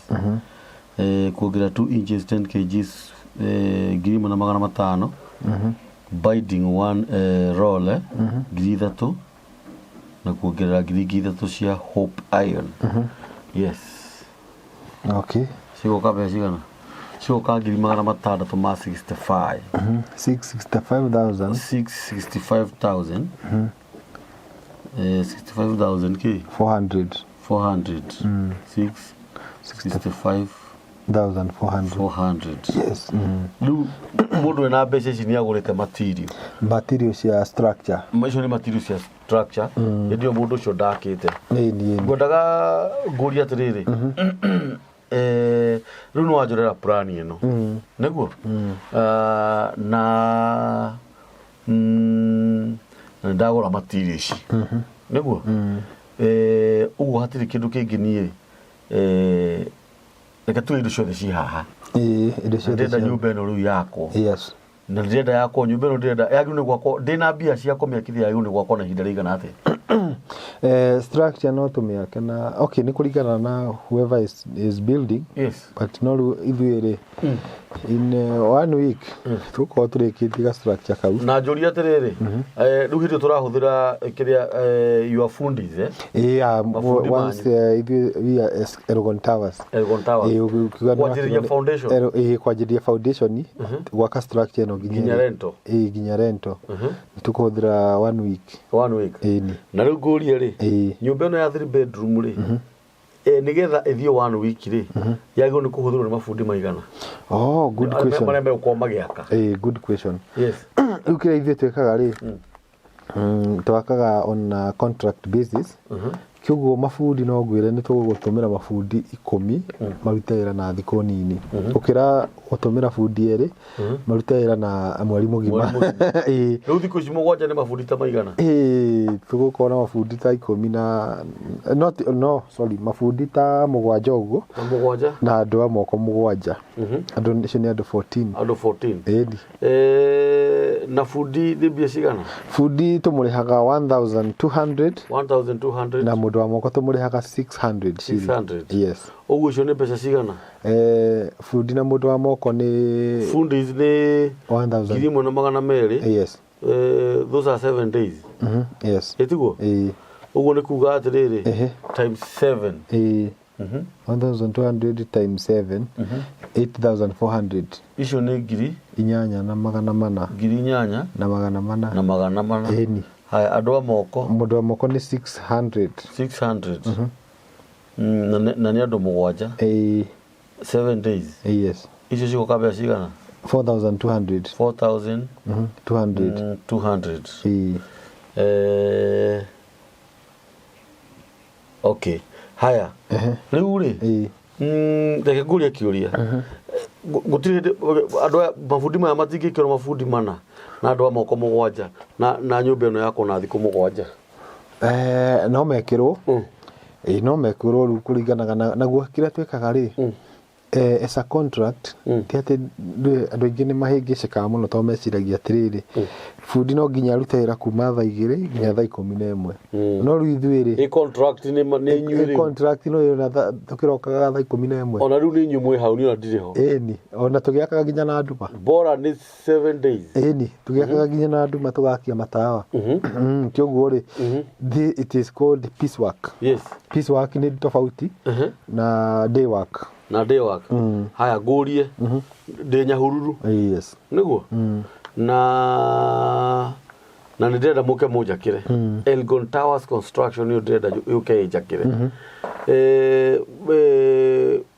Kuongerera 2 inches, 10 kgs, 1,500. Binding one roll, 3,000, na kuongerera 3,000 cia Hope Iron. Yes.
Okay.
Cigoka mbeca cigana? Cigoka 665,000.
665,000.
665,000. 65,000 k.
400.
400. 6 65
1,400.
400.
Yes.
Rĩu mũndũ ena mbeca ici nĩ agũrĩte material.
Material cia structure.
Icio nĩ material cia structure. Hĩndĩ ĩyo mũndũ ũcio ndakĩte.
Ĩni, ĩni.
Ngwendaga ngũrie atĩrĩrĩ, rĩu nĩ wanjorera plan ĩno, nĩguo? Ah, na na ndagũra material ici, nĩguo? Ũguo hatirĩ kĩndũ kĩngĩ niĩ, reke tuge indo ciothe ci haha.
Ĩĩ, indo ciothe.
Ndĩrenda nyũmba ĩno rĩu yakwo.
Yes.
Na ndĩrenda yakwo nyũmba ĩno, ndĩrenda yagĩrĩirwo nĩ gwakwo ndĩna mbia cia kũmĩakithia, yagĩrĩirwo nĩ gwakwo na ihinda rĩigana atĩa?
Structure no tũmĩake na, okay, nĩ kũringana na whoever is building. But no rĩu ithuĩ rĩ, in one week tũgũkorwo tũrĩkĩtie ga structure kau.
Na njũria atĩrĩrĩ, rĩu hĩndĩ ĩyo tũrahũthĩra kĩrĩa, your fundis, eh?
Yeah,
Mabundi
once
manyu.
Ithuĩ we are Elgon Towers.
Elgon Towers.
Ĩĩ, ũkiuga nĩ
Kwanjĩrĩria foundation?
Ĩĩ, kwanjĩrĩria foundation, gwaka structure ĩno nginya
Nginya rental.
Ĩĩ, nginya rental. Tũkũhũthĩra one week.
One week.
Ĩni.
Na rĩu ngũrie rĩ,
Ĩĩ.
nyũmba ĩno ya three bedroom rĩ, nĩgetha ĩthiĩ one week rĩ, yagĩrĩirwo nĩ kũhũthĩrwo nĩ mabundi maigana?
Oh, good
Arĩa
question.
marĩa megũkorwo magĩaka.
Ĩĩ, good question.
Yes.
Rĩu kĩrĩa ithuĩ twĩkaga rĩ, twakaga on a contract basis. Kĩoguo mabundi no ngwĩre nĩ tũgũtũmĩra mabundi 10 marute wĩra na thikũ nini gũkĩra gũtũmĩra bundi erĩ marute wĩra na mweri mũgima.
Mweri mũgima.
Ĩĩ.
Rĩu thikũ ici 7 nĩ mabundi ta maigana?
Ĩĩ, tũgũkorwo na mabundi ta 10 na not, no, sorry, mabundi ta 7 ũguo.
Na 7.
Na andũ a moko 7. Andũ icio nĩ andũ 14.
Andũ 14.
Ĩni.
Na bundi nĩ mbia cigana?
Bundi tũmũrĩhaga 1200.
1200.
Na mũndũ wa moko tũmũrĩhaga 600 shilling.
600.
Yes.
Ũguo icio nĩ mbeca cigana?
Bundi na mũndũ wa moko nĩ
Fundis nĩ
1000.
1200.
Yes.
Those are 7 days.
Yes.
Ĩtiguo?
Ĩĩ.
Ũguo nĩ kuga atĩrĩrĩ, times 7.
Ĩĩ, 1200 times 7, 8400.
Icio nĩ ngiri
inyanya na magana mana.
8,400.
Na magana mana.
Na magana mana.
Ĩni.
Haya, andũ a moko?
Mũndũ wa moko nĩ 600.
600. Na nĩ andũ mũgwanja.
Ĩĩ.
7 days.
Yes.
Icio cigoka mbeca cigana?
4200.
4000.
200.
200.
Ĩĩ.
Okay, haya, rĩu rĩ,
Ĩĩ.
Reke ngũrie kĩũria. Gũtirĩ hĩndĩ andũ aya mabundi maya matingĩkĩrwo mabundi mana na andũ a moko mũgwanja na nyũmba ĩno yakwo na thikũ 7?
No mekĩrwo. Ĩĩ, no mekĩrwo. Rĩu kũringanaga na naguo kĩrĩa twĩkaga rĩ, as a contract, ti atĩ andũ aingĩ nĩ mahĩngĩcĩkaga mũno tondũ meciragia atĩrĩrĩ, bundi no nginya arute wĩra kuma thaa 2 nginya thaa 11. No rĩu ithuĩ rĩ,
Ĩ contract nĩ inyuĩ rĩu?
Contract no ĩyo na tũkĩrokaga thaa 11.
Ona rĩu nĩ inyuĩ mwĩ hau, niĩ ona ndirĩ ho.
Ĩni, ona tũgĩakaga nginya na nduma.
Bora nĩ 7 days.
Ĩni, tũgĩakaga nginya na nduma, tũgakia matawa. Kĩoguo rĩ, it is called piece work. Piece work nĩ tofauti na day work.
Na day work. Haya, ngũrie, ndĩ Nyahururu.
Yes.
Nĩguo na nĩ ndĩrenda mũke mũnjakĩre. Elgon Towers Construction nĩyo ndĩrenda yũke ĩnjakĩre.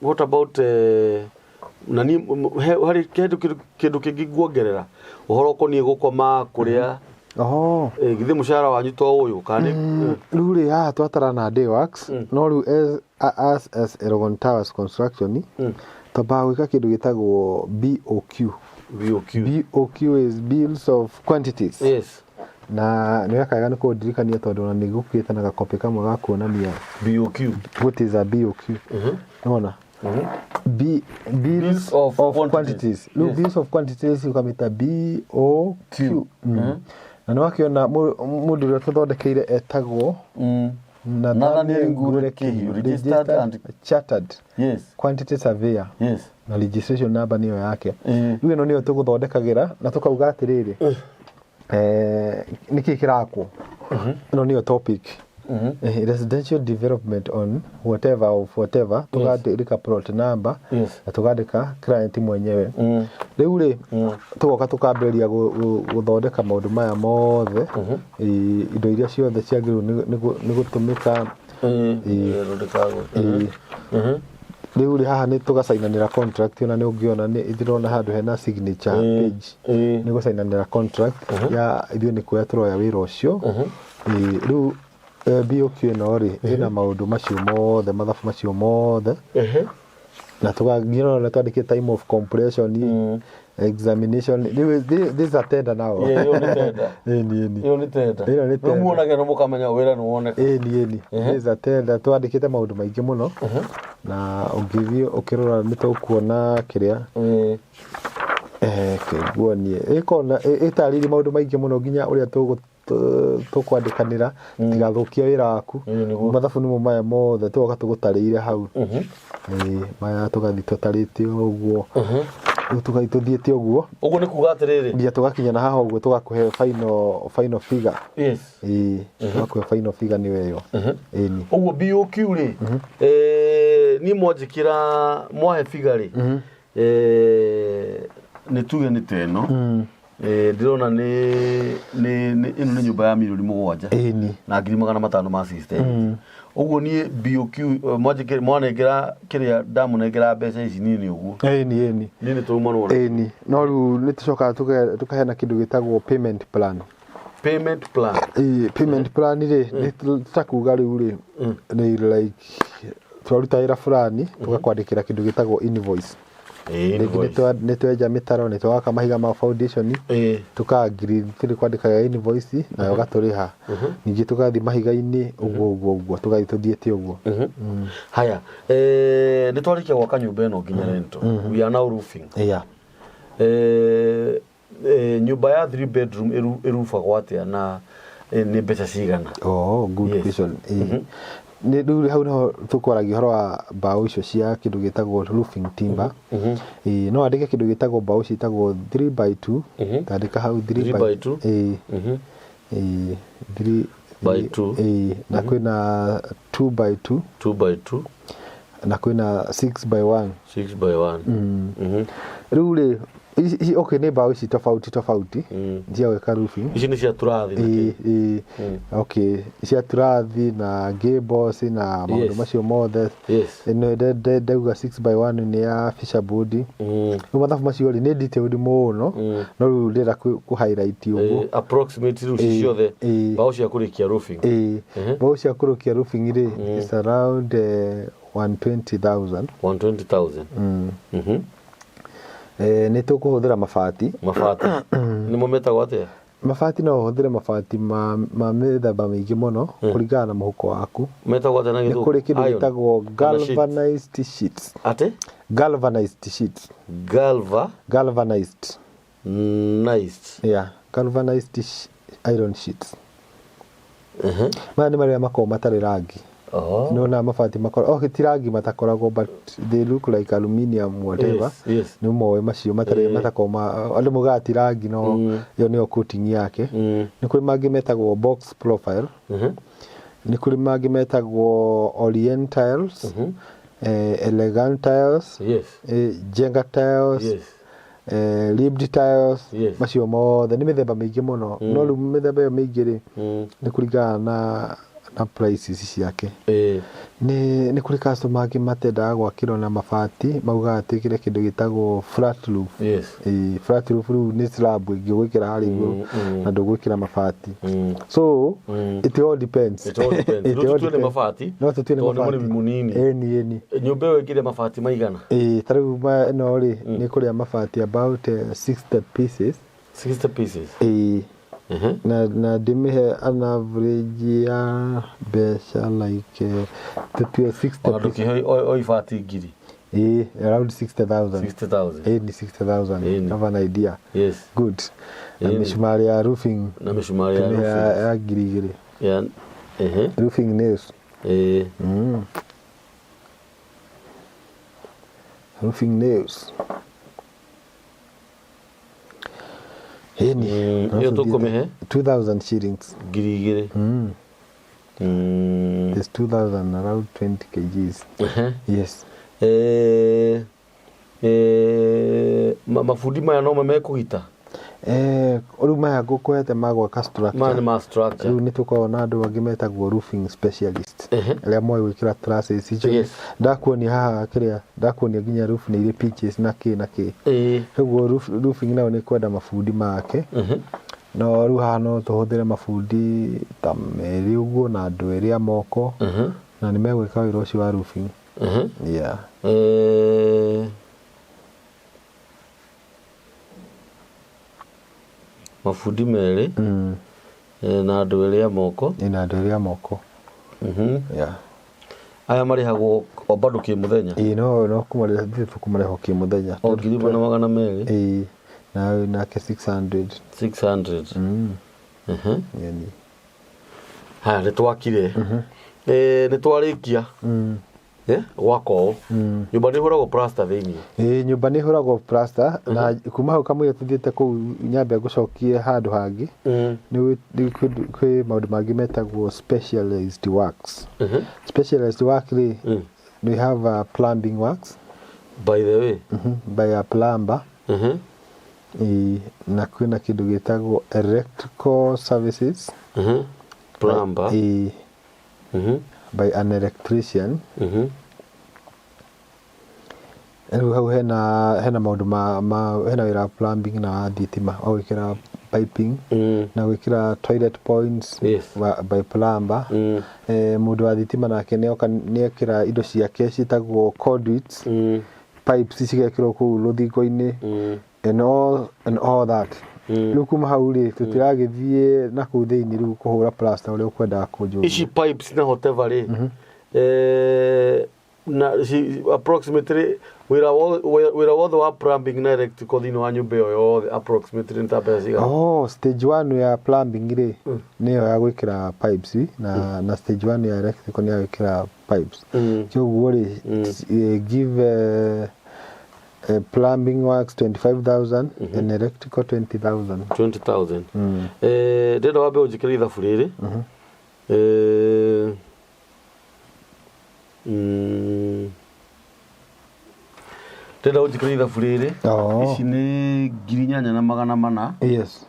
What about na niĩ harĩ kĩndũ kĩngĩ nguongerera ũhoro ũkoniĩ gũkoma kũrĩa?
Oho.
Githĩ mũcara wanyu to ũyũ kana nĩ
Rĩu rĩ, haha twatara na day works, no rĩu as Elgon Towers Construction twambaga gwĩka kĩndũ gĩtagwo BOQ.
BOQ.
BOQ is bills of quantities. Na nĩ wekaga nĩ kũndirikania tondũ ona nĩ gũkuĩte na gakopĩ kamwe ga kuonania
BOQ.
What is a BOQ? Nona B, bills,
Bills of
of
quantities.
Quantities. Rĩu bills of quantities ũkamĩta BOQ. Na nĩ wakĩona mũndũ ũrĩa tũthondekeire etagwo
Nathaniel Ngure Kihiu, registered and
chartered quantity surveyor na registration number nĩyo yake. Rĩu ĩno nĩyo tũgũthondekagĩra na tũkauga atĩrĩrĩ, nĩkĩ kĩrakwo. Ĩno nĩyo topic. Residential development on whatever of whatever, tũgandĩka plot number na tũgandĩka client mwenyewe. Rĩu rĩ, tũgoka tũkambĩrĩria gũthondeka maũndũ maya mothe. Indo iria ciothe ciagĩrĩirwo nĩ gũtũmĩka.
Ĩĩ.
Rĩu rĩ, haha nĩ tũgacainanĩra contract. Ona nĩ ũngĩona nĩ ndĩrona handũ hena signature page. Nĩ gũcainanĩra contract ya ithuĩ nĩ kuoya tũroya wĩra ũcio. Rĩu BOQ ĩno rĩ, ĩna maũndũ macio mothe, mathabu macio mothe, na tũgaginya ona twandĩkĩte time of completion, examination. Rĩu this is a tender now.
Yeah, ĩyo nĩ tender.
Ĩni.
Ĩyo nĩ tender.
Ĩno nĩ
Rĩu
tender.
muonage no mũkamenya wĩra nĩ woneka.
Ĩni, this is a tender. Twandĩkĩte maũndũ maingĩ mũno na ũngĩthiĩ ũkĩrora nĩ tũkuona kĩrĩa. Kĩnguonie ĩkona ĩtarĩirie maũndũ maingĩ mũno nginya ũrĩa tũkwandĩkanĩra tigathũkie wĩra waku.
Ĩĩ, nĩguo.
Mathabu nĩmo maya mothe tũgoka tũgũtarĩire hau. Ĩĩ, maya tũgathiĩ tũtarĩte ũguo. Rĩu tũgathiĩ tũthiĩte ũguo
Ũguo nĩ kuga atĩrĩrĩ,
nginya tũgakinya na haha ũguo, tũgakũhe final figure. Ĩĩ, tũgakũhe final figure nĩyo ĩyo. Ĩni.
Ũguo BOQ rĩ, niĩ mwanjĩkĩra mwahe figure rĩ, nĩ tuge nĩ ta ĩno. Ndĩrona nĩ ĩno nĩ nyũmba ya 7,000,000 na 500,000 system. Ũguo niĩ BOQ, mwanjĩkĩra mwanengera kĩrĩa ndamũnengera mbeca ici niĩ nĩ ũguo.
Ĩni.
Niĩ nĩ tũrumanwo na
Ĩni, no rĩu nĩ tũcokaga tũkaheana kĩndũ gĩtagwo payment plan.
Payment plan.
Ĩĩ, payment plan rĩ, nĩ ta kuga rĩu rĩ, nĩ like twaruta wĩra fulani, tũgakwandĩkĩra kĩndũ gĩtagwo invoice. Rĩngĩ
Invoice.
nĩ twenja mĩtaro, nĩ twaka mahiga ma foundation, tũka agree tũrĩ kwandĩkaga invoice nayo ũgatũrĩha. Ningĩ tũgathiĩ mahiga-inĩ ũguo ũguo ũguo, tũgathiĩ tũthiĩte ũguo.
Haya, nĩ twarĩkia gwaka nyũmba ĩno nginya rento, we are now roofing. Nyũmba ya 3 bedroom ĩrubagwo atĩa na nĩ mbeca cigana?
Oh, good question. Ĩĩ. Nĩ rĩu hau niho tũkwaragia ũhoro wa mbaũ icio cia kĩndũ gĩtagwo roofing timber. Ĩĩ, no andĩke kĩndũ gĩtagwo mbaũ ciĩtagwo 3 by 2. Tandĩka hau 3
3
by
by 2.
Ĩĩ. Ĩĩ, 3
By 2.
Ĩĩ, na kwĩna 2 by 2.
2 by 2.
Na kwĩna 6 by 1.
6 by 1. Rĩu
rĩ ici, okay, nĩ mbaũ ici tofauti tofauti cia gwĩka roofing.
Ici nĩ cia tũrathi na
Ĩĩ, ĩĩ. Okay, cia turathi na gables na maũndũ macio mothe. Ĩno ndauga 6 by 1 nĩ ya fisherboard. Rĩu mathabu macio rĩ nĩ detailed mũno, no rĩu ndĩrenda kũ highlight ũguo.
Approximately rĩu ici ciothe mbaũ cia kũrĩkia roofing.
Ĩĩ, mbaũ cia kũrũkia roofing rĩ is around 120,000.
120,000.
Nĩ tũkũhũthĩra mabati.
Mabati nĩmo metagwo atĩa?
Mabati no ũhũthĩre mabati ma mĩthemba mĩingĩ mũno kũringana na mũhuko waku.
Metagwo atĩa na
Nĩ
Gĩthũngũ?
kũrĩ kĩndũ
Iron?
gĩtagwo
Kana sheet?
galvanized sheets.
Atĩ?
Galvanized sheets.
Galva
Galvanized.
Nice.
Yeah, galvanized iron sheets. Maya nĩ marĩa makoragwo matarĩ rangi. Nĩ mabati makoragwo, okay, ti rangi matakoragwo, but they look like aluminium, whatever. Nĩ moĩ macio matarĩ matakoragwo ma andũ maugaga ti rangi, no ĩyo nĩyo coating yake. Nĩ kũrĩ mangĩ metagwo box profile. Nĩ kũrĩ mangĩ metagwo orientals, elegant tiles, jenga tiles, ribbed tiles. Macio mothe nĩ mĩthemba mĩingĩ mũno, no rĩu mĩthemba ĩyo mĩingĩ rĩ nĩ kũringana na prices ciake. Nĩ kũrĩ customer angĩ matendaga gwakĩrwo na mabati, maugaga twĩkĩre kĩndũ gĩtagwo flat roof. Flat roof rĩu nĩ slab ĩngĩ ũgwĩkĩra harĩa igũrũ na ndũgwĩkĩra mabati. So it all depends.
It all depends.
It
Rĩu
all
tũtue nĩ
depends.
mabati,
No tũtue nĩ
tondũ nĩ
mabati.
mũrĩmi mũnini.
Ĩni, ĩni.
Nyũmba ĩyo ĩkĩrĩa mabati maigana?
Ĩĩ, ta rĩu ĩno rĩ nĩ kũrĩa mabati about 60 pieces.
60 pieces.
Ĩĩ. Na ndĩmĩhe an average ya mbeca like tũtue 60
Ona
pieces.
ndũkĩhe o ibati ngiri.
Ĩĩ, around 60,000.
60,000.
Ĩĩ, ni 60,000.
Ĩni.
Have an idea. Good. Na mĩcumarĩ ya roofing
Na mĩcumarĩ ya
tũmĩhe
roofing.
ya 2,000.
Ya
Roofing nails. Roofing nails. Ĩni.
Ĩyo tũkũmĩhe?
2000 shillings.
2,000.
It's 2000, around 20 kgs. Yes.
Mabundi maya no mekũgita?
Rĩu maya ngũkũhete ma gwaka structure.
Maya nĩ ma structure.
Rĩu nĩ tũkoragwo na andũ angĩ metagwo roofing specialist, arĩa moĩ gwĩkĩra trusses icio. Ndakuonia haha kĩrĩa ndakuonia nginya roof nĩ irĩ pitches na kĩ na kĩ. Ũguo roofing nayo nĩ kwenda mabundi make. No rĩu haha no tũhũthĩre mabundi ta merĩ ũguo na andũ erĩ a moko, na nĩ megwĩka wĩra ũcio wa roofing. Yeah.
Mabundi merĩ na andũ erĩ a moko.
Ĩna andũ erĩ a moko. Yeah.
Aya marĩhagwo o bado kĩmũthenya?
Ĩĩ, no kũmarĩha, ithuĩ tũkũmarĩha kĩmũthenya.
O 1,200?
Ĩĩ, na nake 600.
600.
Yani.
Haya, nĩ twakire. Nĩ twarĩkia. Gwaka ũũ. Nyũmba nĩ ĩhũragwo plaster thĩinĩ?
Ĩĩ, nyũmba nĩ ĩhũragwo plaster, na kuma hau kamũira tũthiĩte kũu nyambe ngũcokie handũ hangĩ. Nĩ kwĩ maũndũ mangĩ metagwo specialized works. Specialized work rĩ, we have a plumbing works.
By the way.
By a plumber. Ĩĩ, na kwĩna kĩndũ gĩtagwo electrical services.
Plumber.
Ĩĩ. By an electrician. Rĩu hau hena maũndũ ma hena wĩra wa plumbing na wa thitima, wa gwĩkĩra piping na gwĩkĩra toilet points by plumber. Mũndũ wa thitima nake nĩoka nĩekĩra indo ciake ciĩtagwo conduits, pipes cigekĩrwo kũu rũthingo-inĩ and all that. Rĩu kuma hau rĩ tũtiragĩthiĩ na kũu thĩinĩ rĩu kũhũra plaster ũrĩa ũkwendaga kũnjũria.
Ici pipes na whatever rĩ, na approximately wĩra wothe wa plumbing na electrical thĩinĩ wa nyũmba ĩyo yothe approximately nĩ ta mbeca cigana?
Oh, stage 1 ya plumbing rĩ nĩyo ya gwĩkĩra pipes na stage 1 ya electrical nĩ ya gwĩkĩra pipes. Kĩoguo rĩ, give plumbing works 25,000 and electrical 20,000.
20,000. Ndĩrenda wambe ũnjĩkĩre ithabu rĩrĩ. Ndĩrenda ũnjĩkĩre ithabu rĩrĩ.
Oh.
Ici nĩ 8400.
Yes.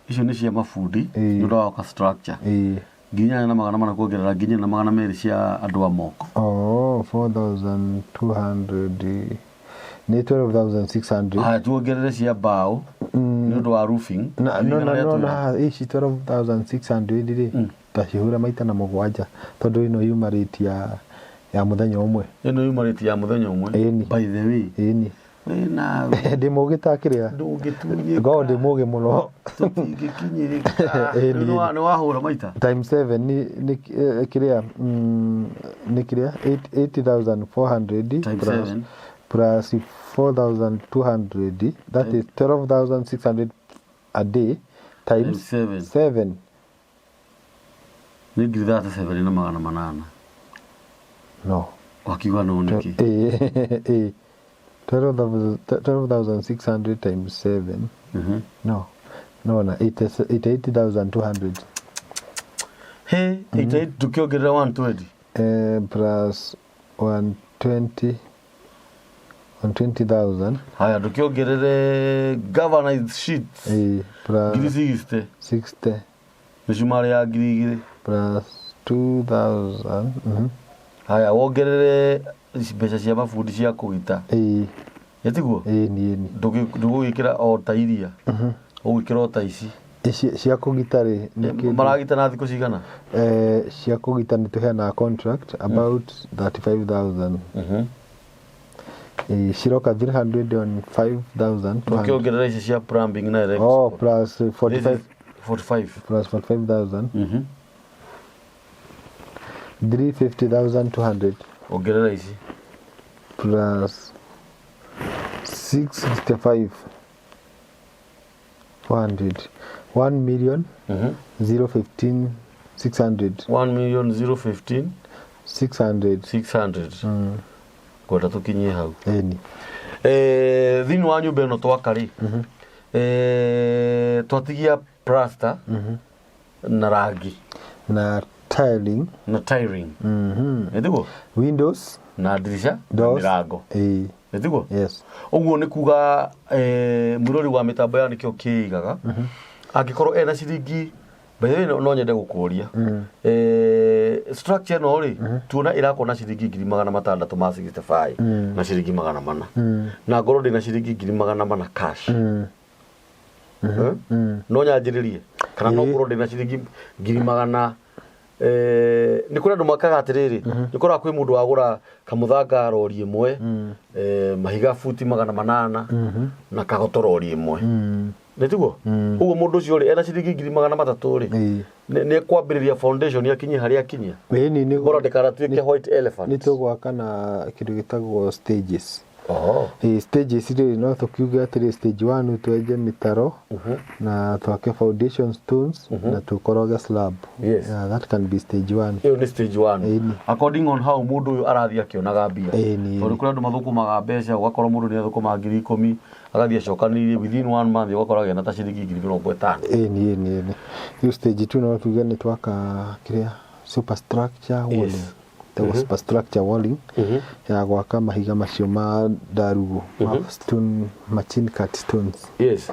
Icio nĩ cia mabundi
Ĩĩ.
nĩ ũndũ wa gwaka structure.
Ĩĩ.
8400 kuongerera 4200 cia andũ a moko.
Oh, 4200 nĩ 12600.
Haya tuongerere cia mbaũ nĩ ũndũ wa roofing.
Na
Ngiri
no
igana
na
rĩa
no
twendi.
na ici 12600 rĩ, tacihũra maita na mũgwanja tondũ ĩno yuma rate ya mũthenya ũmwe.
Ĩno yuma rate ya mũthenya ũmwe.
Ĩni.
By the way.
Ĩni.
Wĩna
Ndĩ mũgĩ ta kĩrĩa.
ndũngĩtunyĩka.
Ngoragwo ndĩ mũgĩ mũno.
Tũtingĩkinyĩrĩka.
Ĩni.
Rĩu nĩ wahũra maita.
Times 7 nĩ kĩrĩa, nĩ kĩrĩa 8400
Times
plus
7.
plus 4200, that is 12600 a day times
Times 7.
7.
Nĩ 37,800.
No.
Wakiuga no nĩkĩ?
Ĩĩ. 12,600 times 7. No. No, na 88,200.
He, 88 tukiongerera 120.
Plus 120, 120,000.
Haya tukiongerere galvanized sheets.
Plus
Ngiri 60.
60.
Mĩcumarĩ ya 2000.
Plus 2,000.
Haya wongerere mbeca cia mabundi cia kũgita. Ĩtiguo?
Ĩni, ĩni.
Ndũgũgĩkĩra o ta iria. Ũgwĩkĩra o ta ici.
Ici cia kũgita rĩ, nĩ kĩndũ-
Maragita na thikũ cigana?
Cia kũgita nĩ tũheanaga contract about 35,000. Ciroka 305,200.
Ndũkĩongerera ici cia plumbing na electrical.
Oh, plus 45.
This is 45.
Plus 45,000. 350,200.
Ongerera ici.
Plus 665 400. 1 million 015 600.
1 million 015
600.
600. Ngwenda tũkinyie hau.
Ĩni.
Thĩinĩ wa nyũmba ĩno twaka rĩ, twatigia plaster na rangi
Na tiling.
Na tiling. Ĩtiguo?
Windows.
Na ndirisha na
Doors.
mĩrango.
Ĩĩ.
Ĩtiguo?
Yes.
Ũguo nĩ kuga mwĩrori wa mĩtambo ya nĩkĩo kĩigaga angĩkorwo ena ciringi. By the way, no nyende gũkũria, structure ĩno rĩ, tuona ĩrakwo na ciringi 665,400 na ciringi 400, na ngorwo ndĩna ciringi 400,000 cash, no nyanjĩrĩrie kana no ngorwo ndĩna ciringi ngiri magana, nĩ kũrĩ andũ makaga atĩrĩrĩ, nĩ kũrora kwĩ mũndũ wagũra kamũthanga rori ĩmwe, mahiga buti 800 na kagoto rori ĩmwe, nĩ tiguo? Ũguo mũndũ ũcio rĩ, ena ciringi 300,000 rĩ, nĩ ekwambĩrĩria foundation akinye harĩa akinyia?
Ĩni nĩ
Bora ndĩkanatuĩke white elephant.
Nĩ tũgwaka na kĩndũ gĩtagwo stages.
Oho.
Ĩ, stages rĩ, no tũkiuge atĩrĩ, stage 1 twenje mĩtaro na twake foundation stones na tũkoroge slab.
Yes.
Yeah, that can be stage 1.
Ĩyo nĩ stage 1.
Ĩni.
According on how mũndũ ũyũ arathiĩ akĩonaga mbia.
Ĩni.
Tondũ kũrĩ andũ mathũkũmaga mbeca, ũgakora mũndũ nĩ athũkũma 10,000, agathiĩ acokanĩrĩirie, within one month ũgakora agĩa na ta ciringi 50,000.
Ĩni. Rĩu stage 2 no tuge nĩ twaka kĩrĩa superstructure walling. Ĩtagwo superstructure walling ya gwaka mahiga macio ma ndarugu, ma stone, machine cut stones.
Yes.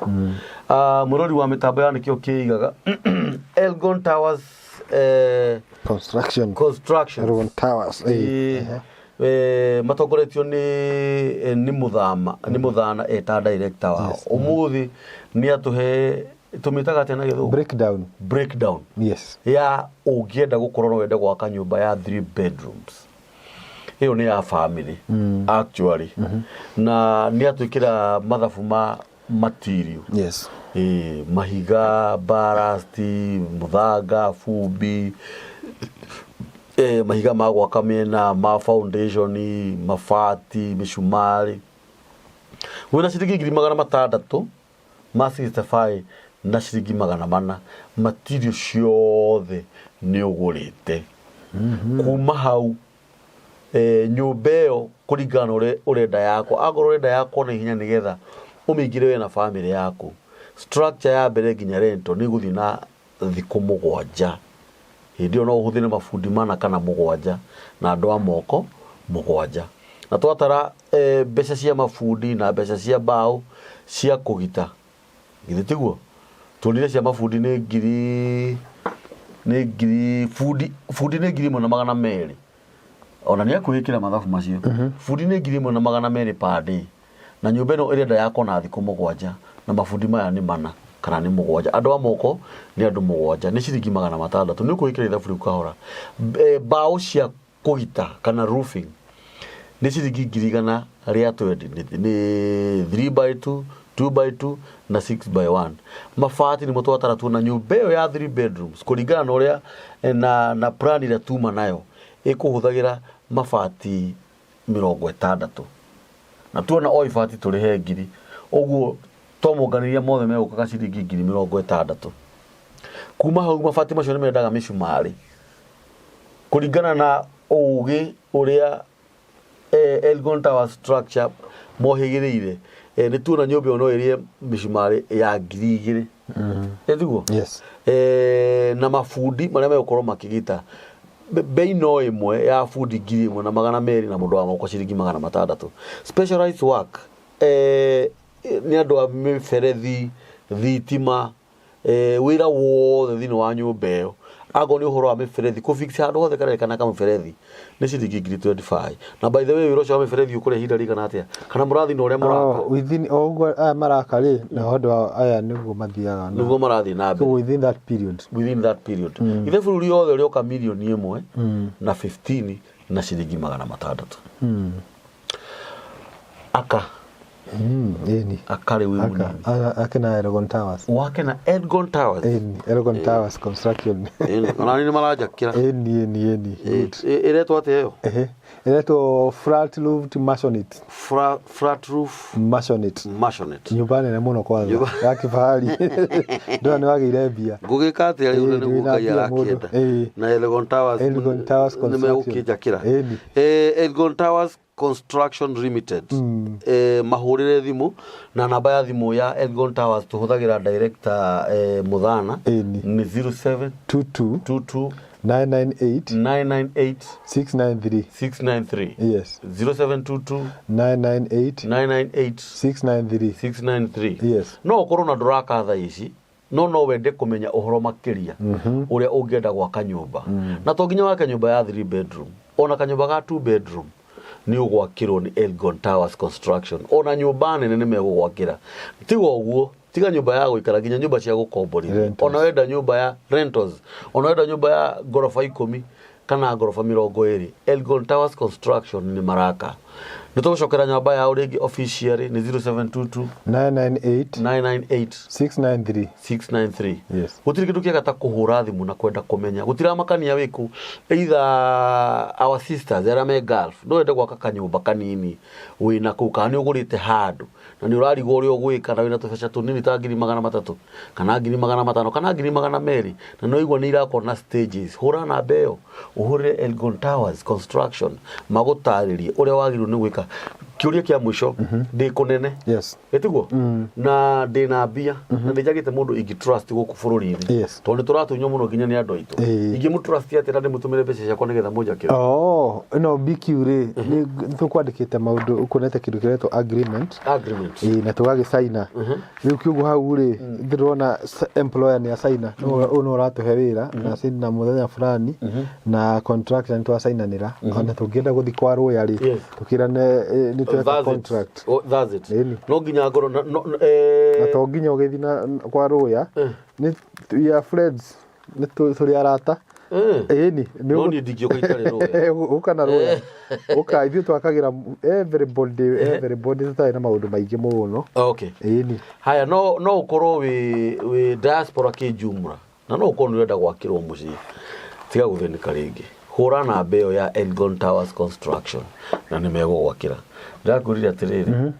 Mũrori wa mĩtambo ya nĩkĩo kĩigaga, Elgon Towers
Construction.
Construction.
Elgon Towers.
Matongoretio nĩ mũthama nĩ mũthana eta director wao. Ũmũthĩ nĩ atũhe, tũmĩtaga atĩa na gĩthũngũ?
Breakdown.
Breakdown.
Yes.
Ya ũngĩenda gũkorwo no wende gwaka nyũmba ya 3 bedrooms, ĩyo nĩ ya family actually, na nĩ atwĩkĩra mathabu ma material.
Yes.
Ĩ, mahiga, ballast, mũthanga, bumbi, mahiga ma gwaka mĩena, ma foundation, mabati, mĩcumarĩ. Wĩna ciringi 665,000 na ciringi 400, material ciothe nĩ ũgũrĩte. Kuma hau, nyũmba ĩyo kũringana na ũrĩa ũrenda yakwo, akorwo ũrenda yakwo na ihenya nĩgetha ũmĩingĩre we na family yaku, structure ya mbere nginya rental nĩ ĩgũthiĩ na thikũ 7. Hĩndĩ ĩyo no ũhũthĩre mabundi mana kana mũgwanja na andũ a moko mũgwanja. Na twatara mbeca cia mabundi na mbeca cia mbaũ cia kũgita, githĩ tiguo? Tuonire cia mabundi nĩ ngiri nĩ ngiri bundi bundi nĩ 1200. Ona nĩ akwĩkĩra mathabu macio. Bundi nĩ 1200 per day. Na nyũmba ĩno ĩrenda yakwo na thikũ mũgwanja na mabundi maya nĩ mana kana nĩ mũgwanja. Andũ a moko nĩ andũ mũgwanja nĩ ciringi 600. Nĩ ũkwĩkĩra ithabu rĩu kahora. Mbaũ cia kũgita kana roofing nĩ ciringi 120,000, nĩ 3 by 2, 2 by 2 na 6 by 1. Mabati nĩmo twatara tuona nyũmba ĩyo ya 3 bedrooms kũringana na ũrĩa na plan ĩrĩa tuma nayo ĩkũhũthagĩra mabati 60, na tuona o ibati tũrĩhe ngiri ũguo, twamonganĩria mothe megũkaga ciringi 60,000. Kuma hau mabati macio nĩ mendaga mĩcumarĩ kũringana na ũgĩ ũrĩa Elgon Tower structure mohĩgĩrĩire. Nĩ tuona nyũmba ĩyo no ĩrĩe mĩcumarĩ ya 2000, ĩtiguo?
Yes.
Na mabundi marĩa megũkorwo makĩgita, bei no ĩmwe ya bundi 1200 na mũndũ wa moko ciringi 600. Specialized work nĩ andũ a mĩberethi, thitima, wĩra wothe thĩinĩ wa nyũmba ĩyo, akorwo nĩ ũhoro wa mĩberethi, kũ fix handũ hothe karerĩkana kamũberethi nĩ ciringi 25,000. Na by the way, wĩra ũcio wa mĩberethi ũkũrĩa ihinda rĩigana atĩa, kana mũrathiĩ na ũrĩa mũraka?
Oh, within o ũguo aya maraka rĩ, na ũndũ wa aya nĩguo mathiaga na
Nĩguo marathiĩ na mbere.
So within that period.
Within that period, ithe bũrũri yothe ũrĩoka 1,015,600 na ciringi. Aka
Ĩni.
Aka rĩu wĩ
Aka
mũnini.
Ake na Elgon Towers.
Wake na Elgon Towers.
Ĩni, Elgon Towers Construction.
Ĩni, ona nĩ maranjakĩra.
Ĩni. Good.
Ĩretwo atĩa ĩyo?
Ehe. Ĩretwo flat roofed maisonette.
Flat roof
maisonette.
Maisonette.
Nyũmba nene mũno kwanza
Nyũmba-
ya kifahari. Ndona nĩ wagĩire mbia.
Ngũgĩka atĩa rĩu?
Ĩĩ,
na nĩguo
ndwĩna
Ngai
mbia mũndũ.
arakĩenda.
Ĩĩ.
Na Elgon Towers.
Elgon Towers
nĩ
Construction.
megũkĩnjakĩra.
Ĩni.
Elgon Towers Construction Limited, mahũrĩre thimũ na namba ya thimũ ya Elgon Towers tũhũthagĩra director Mũthana.
Ĩni.
Nĩ 07
22
22
998
998
693.
693.
Yes.
0722
998
998
693.
693.
Yes.
No ũkorwo na ndũraka thaa ici, no wende kũmenya ũhoro makĩria ũrĩa ũngĩenda gwaka nyũmba, na to nginya wake nyũmba ya 3 bedroom, ona kanyũmba ga 2 bedroom nĩ ũgwakĩrwo nĩ Elgon Towers Construction. Ona nyũmba nene nĩ megũgwakĩra. Tiga ũguo, tiga nyũmba ya gũikara, nginya nyũmba cia gũkomborithia.
Rentals.
Ona wenda nyũmba ya rentals, ona wenda nyũmba ya ngoroba 10 kana ngoroba 20, Elgon Towers Construction nĩ maraka. Nĩ tũgũcokera nyũmba yao rĩngĩ officially nĩ 0722
998
998
693.
693.
Yes.
Gũtirĩ kĩndũ kĩega ta kũhũra thimũ na kwenda kũmenya. Gũtiramakania wĩkũ, either our sisters arĩa me Gulf, no wende gwaka kanyũmba kanini wĩna kũu, kana nĩ ũgũrĩte handũ na nĩ ũrarigwo ũrĩa ũgwĩka, na wĩna tũbeca tũnini ta 300,000 kana 500,000 kana 200,000, na nĩ waigua nĩ irakwo na stages, hũra namba ĩyo ũhũrĩre Elgon Towers Construction magũtarĩrie ũrĩa wagĩrĩirwo nĩ gwĩka. Kĩũria kĩa mũico, ndĩ kũnene, ĩtiguo, na ndĩna mbia na ndĩnjagĩte mũndũ ingĩ trust gũkũ bũrũri-inĩ, tondũ nĩ tũratunywo mũno nginya nĩ andũ aitũ. Ingĩmũ trust atĩa na ndĩmũtũmĩre mbeca ciakwa nĩgetha mũnjakĩre?
Oh, ĩno BQ rĩ, nĩ tũkwandĩkĩte maũndũ, ũkuonete kĩndũ kĩretwo agreement.
Agreement.
Ĩĩ, na tũgagĩcaina rĩu kiugo hau rĩ, ndĩrona employer nĩ acaina, ũyũ nĩ ũratũhe wĩra na na mũthenya fulani na contract nĩ twacainanĩra, ona tũngĩenda gũthiĩ kwa rũya rĩ, tũkĩrane nĩ tweka
That's it.
contract.
Oh, that's it.
Ĩni.
No nginya ngorwo no,
Na to nginya ũgĩthiĩ na kwa rũya, nĩ we are friends, nĩ tũrĩ arata. Ĩni.
No niĩ ndingĩũka itarĩ rũya.
Ũka na rũya, ũka, ithuĩ twakagĩra everybody, everybody, tũtarĩ na maũndũ maingĩ mũno. Ĩni.
Haya, no ũkorwo wĩ diaspora kĩjumra na no ũkorwo nĩ ũrenda gwakĩrwo mũciĩ, tiga gũthĩnĩka rĩngĩ, hũra namba ĩyo ya Elgon Towers Construction na nĩ megũgwakĩra. Ndĩrakwĩrire atĩrĩrĩ,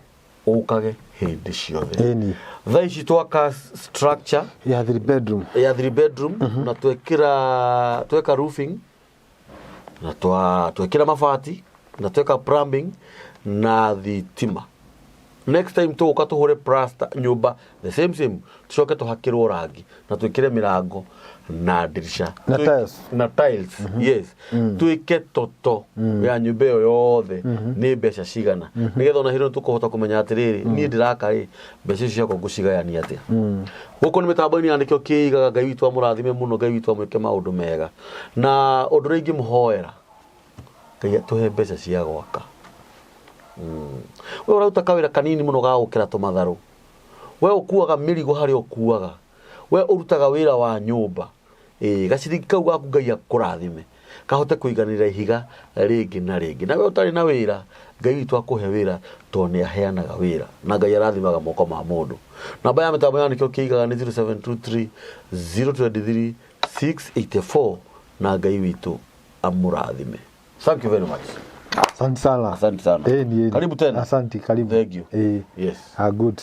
ũkage hĩndĩ ciothe. Thaa ici twaka structure
ya three bedroom.
Ya three bedroom, na twekĩra, tweka roofing na twekĩra mabati na tweka plumbing na thitima. Next time tũgũka tũhũre plaster nyũmba the same same, tũcoke tũhakĩrwo rangi na twĩkĩre mĩrango na ndirisha.
Na tiles.
Na tiles, yes. Twĩke toto ya nyũmba ĩyo yothe nĩ mbeca cigana, nĩgetha ona hĩndĩ ĩyo tũkũhota kũmenya atĩrĩrĩ, niĩ ndĩraka rĩ, mbeca icio ciakwa ngũcigayania atĩa. Gũkũ nĩ mĩtambo-inĩ ya nĩkĩo kĩigaga. Ngai witũ amũrathime mũno, Ngai witũ amwĩke maũndũ mega. Na ũndũ ũrĩa ingĩmũhoera, Ngai atũhe mbeca cia gwaka. We ũraruta kawĩra kanini mũno ga gũkĩra tũmatharũ, we ũkuaga mĩrigo harĩa ũkuaga, we ũrutaga wĩra wa nyũmba, ĩĩ, gaciringi kau gaku Ngai akũrathime kahote kũiganĩra ihiga rĩngĩ na rĩngĩ. Na we ũtarĩ na wĩra, Ngai witũ akũhe wĩra, tondũ nĩ aheanaga wĩra na Ngai arathimaga moko ma mũndũ. Namba ya mĩtambo ya nĩkĩo kĩigaga nĩ 0723 023 684, na Ngai witũ amũrathime. Thank you very much.
Asante sana.
Asante sana.
Eh, ni
Karibu tena.
Asante, karibu.
Thank you.
Eh.
Yes.
Ah, good.